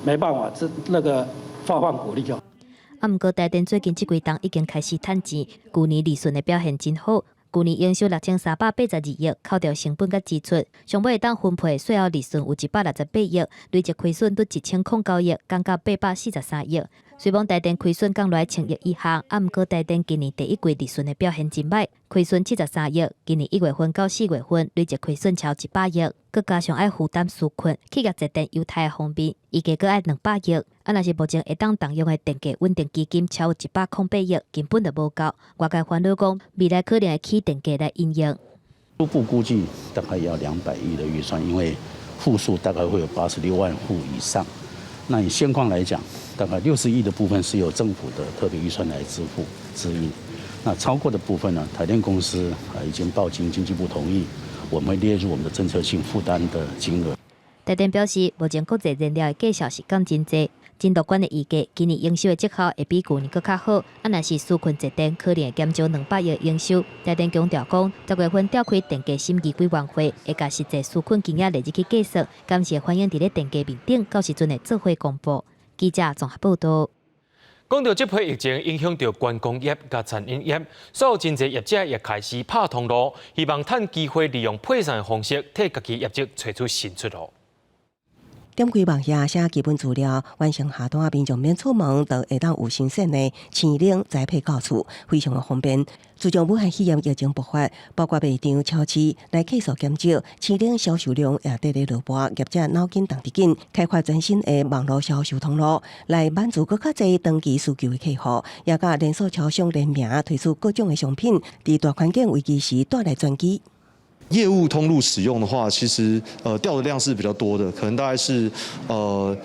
沒辦法，這那個發放股利就。啊，毋過台電最近這幾冬已經開始趁錢，舊年利潤的表現真好。舊年營收6382億，扣掉成本佮支出，上尾會當分配稅後利潤有168億，累計虧損拄1009億，降到843億。雖罔台電虧損降落來1000億以下，啊，毋過台電今年第一季利潤的表現真䆀，虧損73億，今年1月份到4月份累計虧損超100億，閣加上愛負擔紓困，企業節電猶太方面，預計閣愛200億。啊，若是目前會當動用的電價穩定基金超108億，根本就無夠。外界煩惱講，未來可能會起電價來因應。初步估計大概要200億的預算，因為戶數大概會有86萬戶以上。那以現況來講，大概60億的部分是由政府的特別預算來支付支應。那超過的部分呢，台電公司啊已經報經經濟部同意，我們會列入我們的政策性負擔的金額。台電表示，目前國際燃料的價數是降真濟，真樂觀的預計，今年營收的績效會比舊年閣較好。啊，若是紓困節電，可能會減少200億營收。台電強調講，10月份召開電價審議委員會，會共實際紓困金額列入去計算，敢是反映佇咧電價面頂，到時陣會做伙公布。記者綜合報道。講到這波疫情影響著觀光業佮餐飲業，所有真濟業者也開始拍通路，希望趁機會利用配送的方式，替家己業績揣出新出路。點開網頁寫基本資料，完成下單，民眾免出門，就會當有新鮮的生冷宅配到厝，非常的方便。自從武漢肺炎疫情爆發，包括賣場、超市來客數減少，生冷銷售量也綴咧落寞，業者腦筋動得緊，開發全新的網路銷售通路，來滿足閣較濟長期需求的客戶，也佮連鎖超商聯名推出各種的商品，佇大環境危機時帶來轉機。業務通路使用的話，其實掉的量是比較多的，可能大概是1.5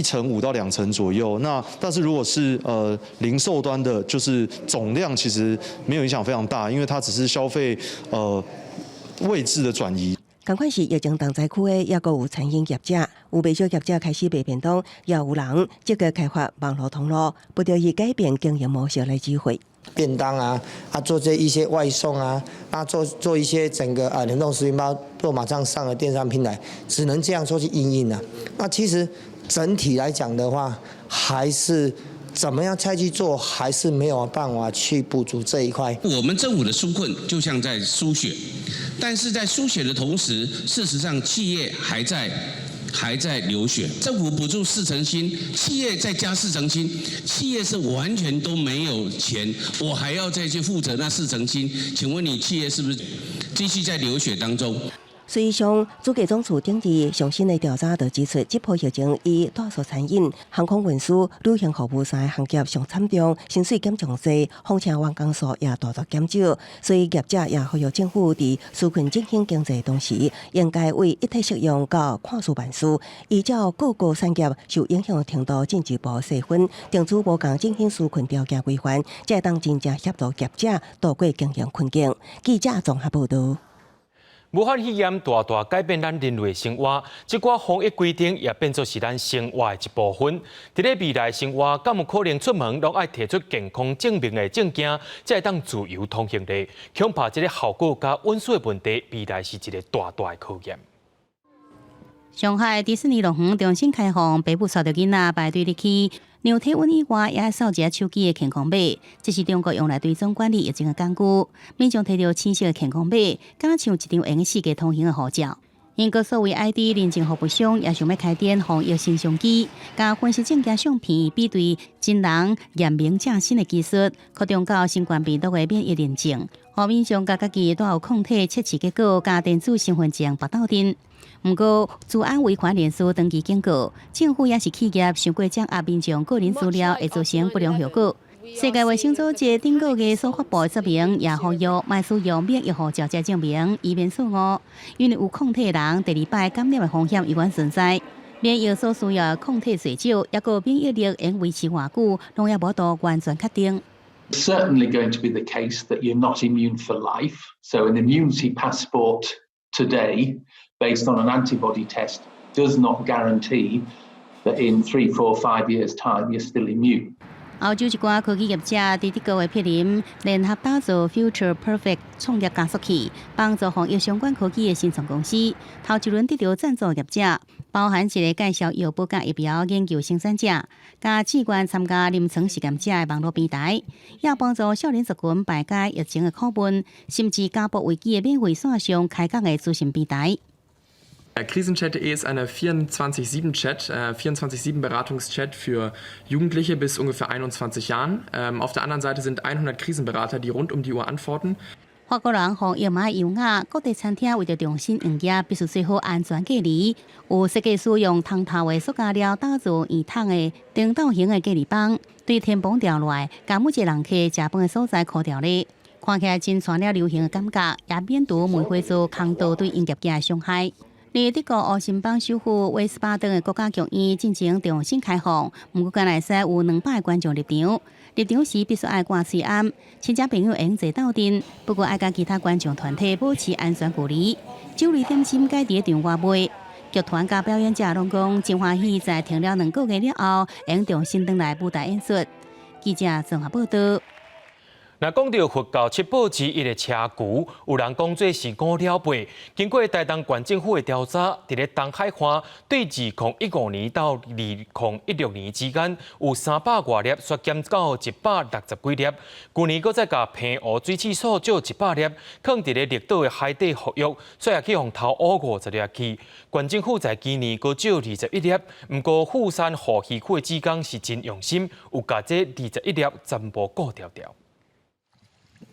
成到2成左右。那但是如果是零售端的，就是總量其實沒有影響非常大，因為它只是消費位置的轉移。仝款是疫情重災區的，抑閣有餐飲業者，有袂少業者開始賣便當，也有人積極開發網路通路，不得已改變經營模式來支會。便當啊，啊做這一些外送啊，啊做做一些整個啊冷凍食品包，做馬上上了電商平台，只能這樣說去因應啊。那其實整體來講的話，還是怎麼樣再去做，還是沒有辦法去補足這一塊。我們政府的紓困就像在輸血，但是在輸血的同時，事實上企業還在流血。政府補助四成新，企業再加四成新，企業是完全都沒有錢，我還要再去負責那四成新。請問你企業是不是繼續在流血當中？實際上，主計總處頂日上新的調查就指出，這波疫情以大數餐飲、航空運輸、旅行服務三个行業上慘重，薪水減上濟，況且員工數也大大減少，所以業者也呼籲政府佇紓困振興經濟的同時，應該為一體適用到看事辦事，依照各個產業受影響程度進一步細分，定出無仝振興紓困條件規範，才會當真正協助業者渡過經營困境。記者綜合報導。武漢肺炎大大改變咱人類生活，這寡防疫規定也變做是咱生活的一部分。佇咧未來生活，敢有可能出門攏愛提出健康證明的證件，才會當自由通行咧？恐怕這个效果佮隱私的問題，未來是一个大大的考驗。上海迪士尼樂園重新開放，爸母帶著囡仔排隊入去，量體溫以外，也愛掃一下手機的健康碼。這是中國用來追蹤管理疫情的工具。民眾提著青色的健康碼，敢像一張會用世界通行的護照。英國數位 ID 認證服務商也想欲開展防疫新商機，共分析證件相片比對真人驗明正身的技術，擴張到新冠病毒的免疫認證，予民眾共家己帶有抗體測試結果，佮電子身份證縛鬥陣。毋過，資安維權人士長期警告，政府抑是企業傷過掌握民眾個人資料，會造成不良後果。世界衛生組織頂個月所發布的說明，也呼籲莫使用免疫護照這證明，以免錯誤。因為有抗體的人，第二擺感染的風險猶原存在。免疫所需要的抗體濟少，抑閣免疫力會維持偌久，攏猶無法度完全確定。 Certainly going to be the case that you're not immune for life. So an immunity passport today, based on an antibody test, does not guarantee that in 3, 4, 5 years' time you're still immune. 歐洲一寡科技業者佇德國的柏林聯合打造 Future Perfect 創業加速器，幫助防疫相關科技的新創公司。頭一輪得著贊助業者，包含一个介紹藥物佮疫苗研究生產者，佮志願參加臨床實驗者的網路平台，也幫助少年族群排解疫情的苦悶，甚至家暴危機的免費線上開講的諮詢平台。 Krisenchat.de ist eine 24-7-Chat, 24-7-Beratungschat für Jugendliche bis ungefähr 21 Jahren. Auf der anderen Seite sind 100 Krisenberater, die rund um die Uhr antworten. 法國人防疫嘛優雅，各地餐廳為著重新營業，必須做好安全隔離。有設計師用通透的塑膠料打造圓筒的燈斗型的隔離板，對天棚掉落來，共每一個人客食飯的所在箍牢咧。看起來真傳了流行的感覺，也免除梅花座空刀對營業者的傷害。佇德國烏森邦首府威斯巴登的國家劇院進前重新開放，毋過干焦會使有200个觀眾入場。入場時必須愛掛喙罨，親戚朋友會用坐鬥陣，不過愛佮其他觀眾團體保持安全距離。酒類點心改佇場外賣，劇團佮表演者攏講真歡喜，在停了2個月了後，會用重新轉來舞台演出。記者綜合報道。若講到佛教七寶之一的車筊，有人講做是五鳥貝。經過台東縣政府的調查，佇咧東海岸對2015年到2016年之間，有300外粒，縮減到160幾粒。舊年閣再共澎湖水試所借100粒，囥佇咧綠島的海底復育，煞也去予偷挖50粒去。縣政府在今年閣借21粒，毋過富山護漁區的志工是真用心，有共這21粒全部顧牢牢。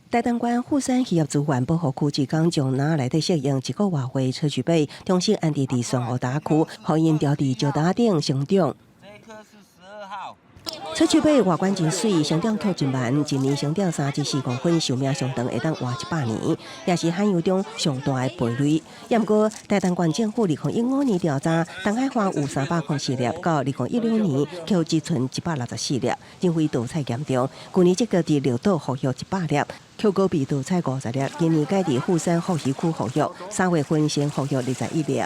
台東縣富山漁業資源保護區志工將籃內底適用一個外歲硨磲貝，重新安置佇玄武礁區，予𪜶牢佇石礁頂成長。硨磲貝外觀真媠，成長卻真慢，一年成長3至4公分，壽命上長會當活100年，也是海洋中上大的貝類。也毋過，台東縣政府2015年調查，東海岸有304粒，到2016年卻只賰164粒，認為盜採嚴重。舊年則閣佇綠島復育100粒，卻閣被盜採50粒。今年改佇富山護漁區復育，3月份先復育21粒。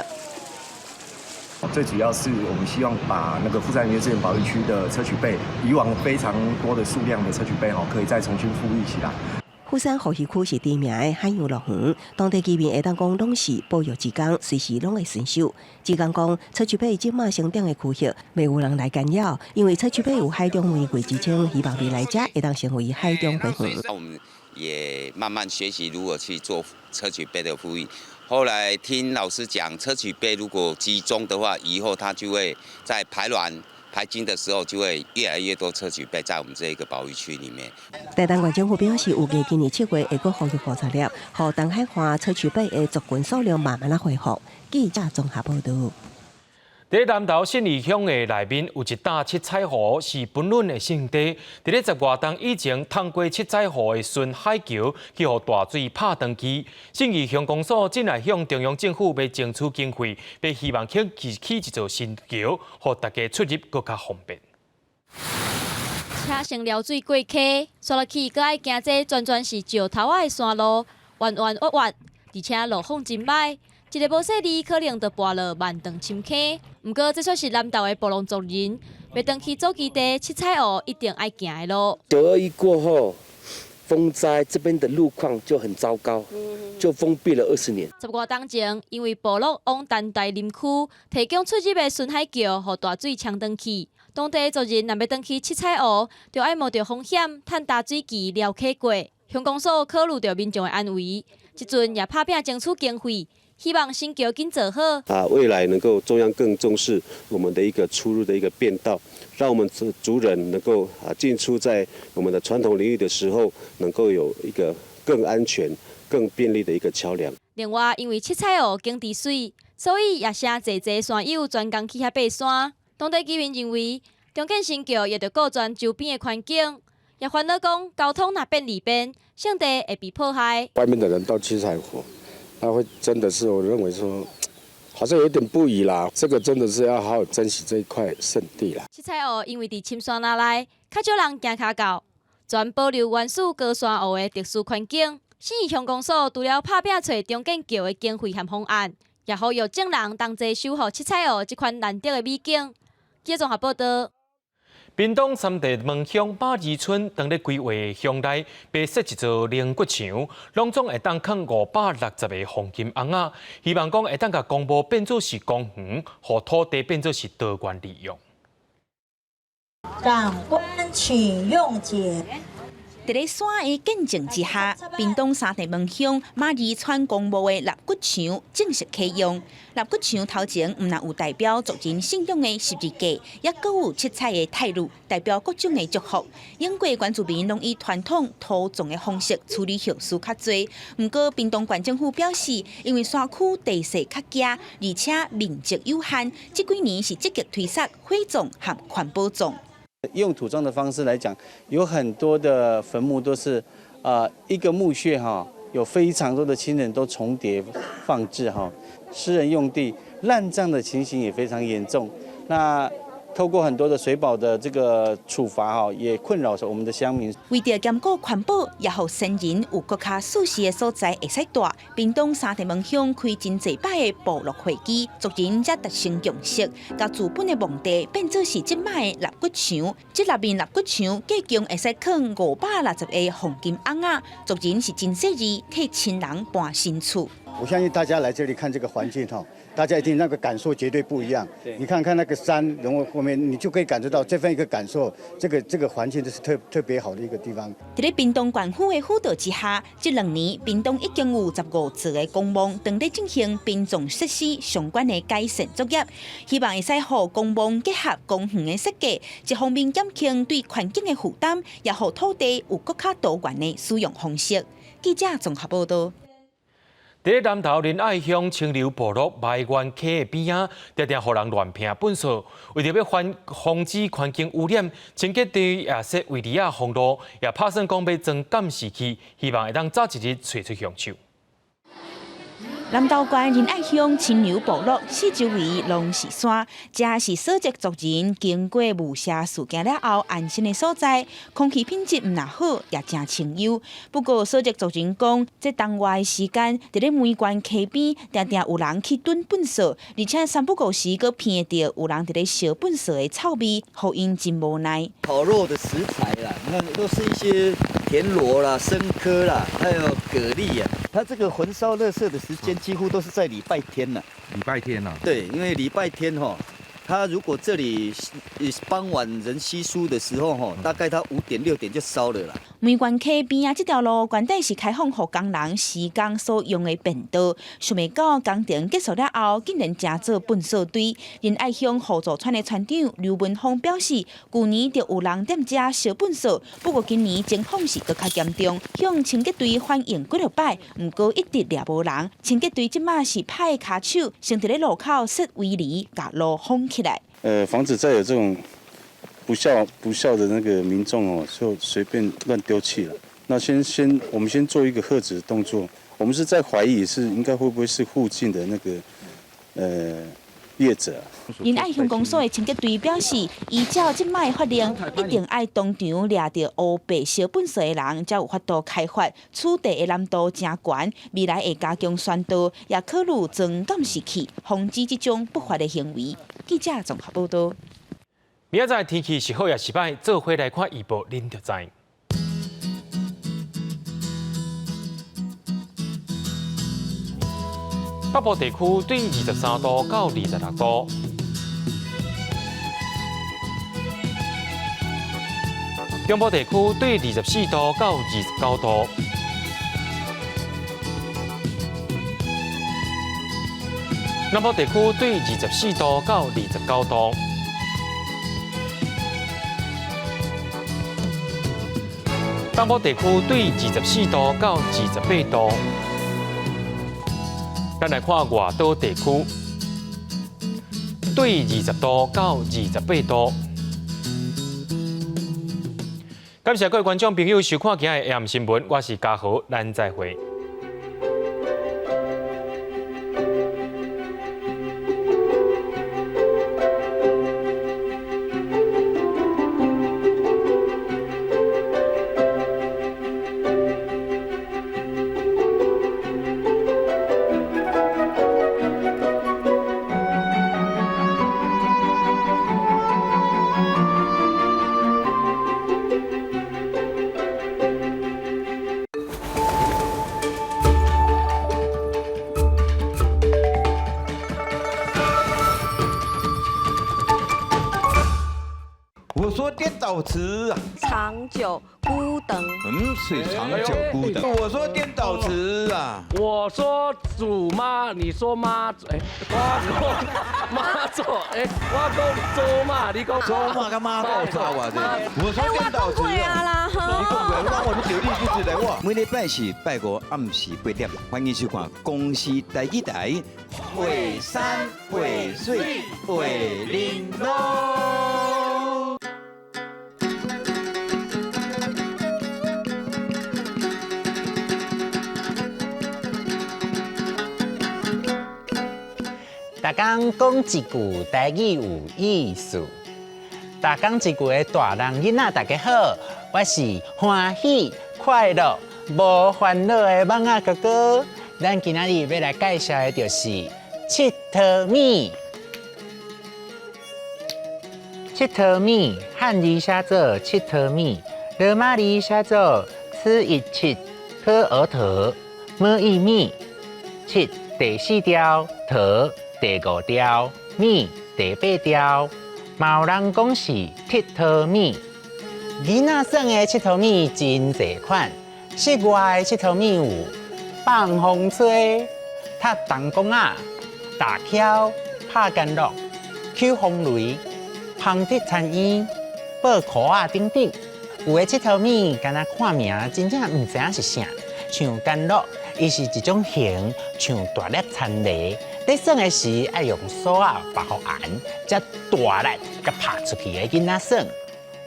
最主要是我們希望把那個富山漁業資源保育區的硨磲貝，以往非常多的數量的硨磲貝，可以再重新復育起來。富山護漁區是知名的海洋樂園，當地居民會當講攏是保育志工，隨時攏會巡守。志工講，硨磲貝這馬成長的區域，袂有人來干擾，因為硨磲貝有海中玫瑰之稱，希望未來這會當成為海中花園。我們也慢慢學習如何去做硨磲貝的復育。後來聽老師講，硨磲貝如果集中的話，以後它就會在排卵排金的時候，就會越來越多硨磲貝在我們這一個保育區裡面。台東縣政府表示，預計今年7月會閣放入50粒，予東海岸硨磲貝的族群數量慢慢仔恢復。記者綜合報導。佇南投信義鄉的內面有一塔七彩湖，是奔崙的聖地。佇咧十外冬以前，通過七彩湖的巡海橋去予大水拍斷去。信義鄉公所正來向中央政府欲爭取經費，欲希望起起一座新橋，予大家出入閣較方便。車先撩水過溪，煞落去閣愛行這全全是石頭仔的山路，彎彎彎彎，而且路況真䆀。一个無細膩，可能就跋落萬丈深坑。毋過，這卻是南投的布農族人欲轉去祖居地七彩湖一定愛行的路。9·21過後，風災這邊的路況就很糟糕，就封閉了20年。十外冬前，因為部落往丹大林區提供出入的巡海橋，予大水沖斷去。當地族人若欲轉去七彩湖，就愛冒著風險，趁大水期寮溪過。鄉公所考慮著民眾的安危，這陣也拍拚爭取經費。希望新橋緊做好。啊，未來能夠中央更重視我們的一個出入的一個便道，讓我們族人能夠啊進出在我們的傳統領域的時候，能夠有一個更安全、更便利的一個橋梁。另外，因為七彩湖景致媠，所以也誠濟濟山友專工去遐爬山。當地居民認為，重建新橋也著顧全周邊的環境，也煩惱講交通若變利便，聖地會被破壞。外面的人到七彩湖。那會真的是，我認為說，好像有點不宜啦。這個真的是要好好珍惜這一塊聖地啦。七彩湖因為佇深山林內，較少人行跤到，全保留原始高山湖的特殊環境。信義鄉公所除了拍拚揣重建橋的經費和方案，也呼籲眾人同齊守護七彩湖這款難得的美景。記者綜合報導。屏東三地門鄉馬兒村當咧規劃鄉內，欲設一座靈骨牆，攏總會當囥560個黃金甕仔，希望講會當共公墓變做是公園，予土地變做是多元利用。長官請用簡。佇咧山的見證之下，屏東三地門鄉馬兒村公墓的納骨牆正式啟用。納骨牆頭前毋但有代表族人信仰的十字架，也閣有七彩的泰祿，代表各種的祝福。英國原住民攏以傳統土葬的方式處理後事較濟，毋過屏東縣政府表示，因為山區地勢較狹，而且面積有限，這幾年是積極推捒火葬和環保葬。用土葬的方式來講，有很多的墳墓都是，一個墓穴哈，有非常多的親人都重疊放置哈，私人用地濫葬的情形也非常嚴重。那透過很多的水保的這個處罰哈，也困擾著我們的鄉民。為著兼顧環保，也予先人有閣較舒適的所在會使蹛。屏東三地門鄉開真濟擺的部落會議，族人才達成共識，共祖本的墓地變做是這擺的納骨牆。這內面納骨牆計共會使囥560個黃金甕仔，族人是真細膩替親人搬新厝。我相信大家來這裡看這個環境哈，大家一定那個感受絕對不一樣。你看看那個山，然後後面你就可以感受到這份一個感受，這個環境就是特別好的一個地方。佇咧屏東縣府的輔導之下，這2年屏東已經有15座的公墓正咧進行殯葬設施相關的改善作業，希望會使予公墓結合公園的設計，一方面減輕對環境的負擔，也予土地有閣較多元的使用方式。記者綜合報導。佇咧南投仁愛鄉清流部落麥源溪的邊仔，常常予人亂拋糞埽。為著欲防止環境污染，清潔隊也設圍籬仔封路，也拍算講欲裝監視器，希望會當早一日揣出兇手。南投縣仁愛鄉清流部落四周圍攏是山，這是索契族人經過霧社事件了後安身的所在，空氣品質毋但好，也誠清幽。不過索契族人講，這冬外的時間，佇咧梅關溪邊，定定有人去囤糞埽，而且三不五時閣聞著有人佇咧燒糞埽的臭味，予𪜶真無奈。烤肉的食材啦，你看都是一些田螺啦、生蚵啦，還有蛤蜊啊。它這個焚燒垃圾的時間幾乎都是在禮拜天啦。禮拜天啊？對，因為禮拜天吼，它如果這裡傍晚人稀疏的時候，吼，大概它5點6點就燒了啦。梅園溪邊仔這條路原底是開放予工人施工所用的便道，想袂到工程結束了後，竟然成做糞掃堆。仁愛鄉互助村的村長劉文峰表示，舊年就有人踮遮燒糞掃，不過今年情況是閣較嚴重，向清潔隊反映幾落擺，毋過一直掠無人。清潔隊這馬是派跤手，先佇咧路口設圍籬，共路封起來。防止再有這種不孝的那個民眾哦，就隨便亂丟棄了。那先我們先做一個喝止的動作。我們是在懷疑是應該會不會是附近的那個業者。仁愛鄉公所的清潔隊表示，依照這擺法令，一定愛當場掠著烏白燒糞掃的人，才有法度開罰。取締的難度誠懸，未來會加強宣導，也考慮裝監視器，防止這種不法的行為。記者綜合報道。明仔載天氣是好抑是䆀，做伙來看預報，恁就知。北部地區對23度到26度，中部地區對24度到29度，南部地區對24度到29度，東部地區對24度到28度。咱來看外島地區，對20度到28度。感謝各位觀眾朋友收看今日的 AM 新聞，我是嘉豪，咱再會。我說顛倒詞，長久孤等。嗯，是長久孤等。我說顛倒詞啊，我說祖媽，你說媽，哎，我講媽祖，哎，我講祖媽，你講祖媽跟媽祖差偌濟。我說顛倒詞啊，你講過，我我你丟你你來我。每禮拜四拜五暗時8點，歡迎收看公視台語台《畫山畫水畫玲瑯》。逐工講一句台語有意思，逐工一句的大人囡仔，大家好，我是歡喜快樂無煩惱的蠓仔哥哥。咱今仔日欲來介紹的就是𨑨迌物。𨑨迌物，漢字寫做𨑨迌物，羅馬字寫做此一七可兒頭，麼一物，七第四調，頭第五調，物第八調，嘛有人講是𨑨迌物。囡仔耍的𨑨迌物真濟款，室外的𨑨迌物有放風吹、踢銅公仔、打蹺、拍干樂、搝風雷、芳竹田煙、報箍仔等等。有的𨑨迌物敢若看名，真正毋知影是啥，像干樂，伊是一種形，像大粒田螺。咧耍的時，愛用索仔縛予絚，才大力共拍出去的囡仔耍。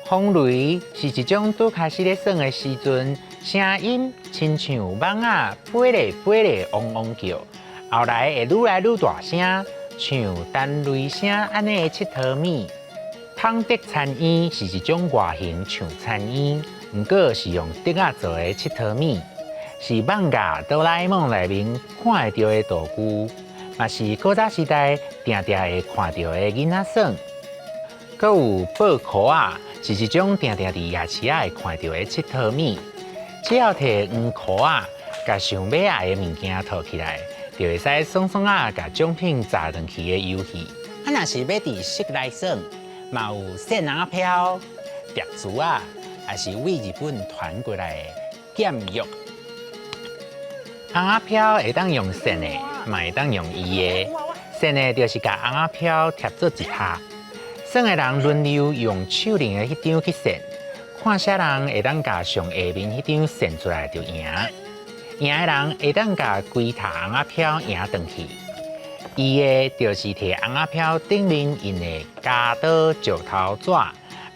風雷是一種拄開始咧耍的時陣，聲音親像蠓仔飛咧飛咧嗡嗡叫，後來會愈來愈大聲，像彈雷聲按呢的𨑨迌物。芳竹田煙是一種外形像田煙，毋過是用竹仔做的𨑨迌物，是艋舺哆啦 A 夢內面看會著的道具。嘛是古早時代定定會看著的囡仔耍。閣有報箍仔，是一種定定佇夜市仔會看著的𨑨迌物。只要提黃箍仔，共想欲愛的物件套起來，就會使爽爽仔共獎品砸轉去的遊戲。啊，若是欲佇室內耍，嘛有扇尪仔飄、疊珠仔，抑是對日本傳過來的劍玉。尪仔飄會當用扇的，嘛會當用移的。扇的就是共尪仔飄疊做一塔，耍的人輪流用手裡的彼張去扇，看啥人會當共上下面彼張扇出來就贏。贏的人會當共規塔尪仔飄贏轉去。移的就是提尪仔飄頂面印的鉸刀、石頭紙，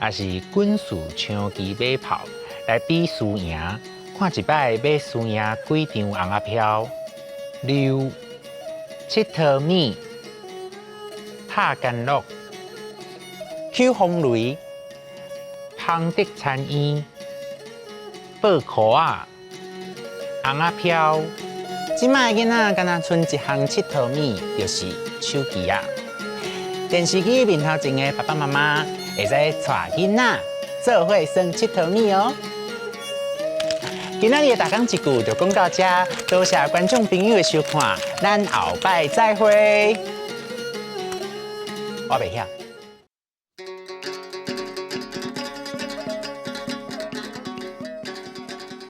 抑是軍事槍支馬炮來比輸贏，看一擺欲輸贏幾張尪仔飄。溜、𨑨迌物、拍干樂、搝風雷、芳德田園、報箍仔、尪仔飄。這擺的囡仔敢若賰一項𨑨迌物，就是手機仔。電視機面頭前的爸爸媽媽會使帶囡仔做伙耍𨑨迌物哦。今仔日的大港一句就講到這，多謝觀眾朋友的收看，咱後擺再會。我袂曉。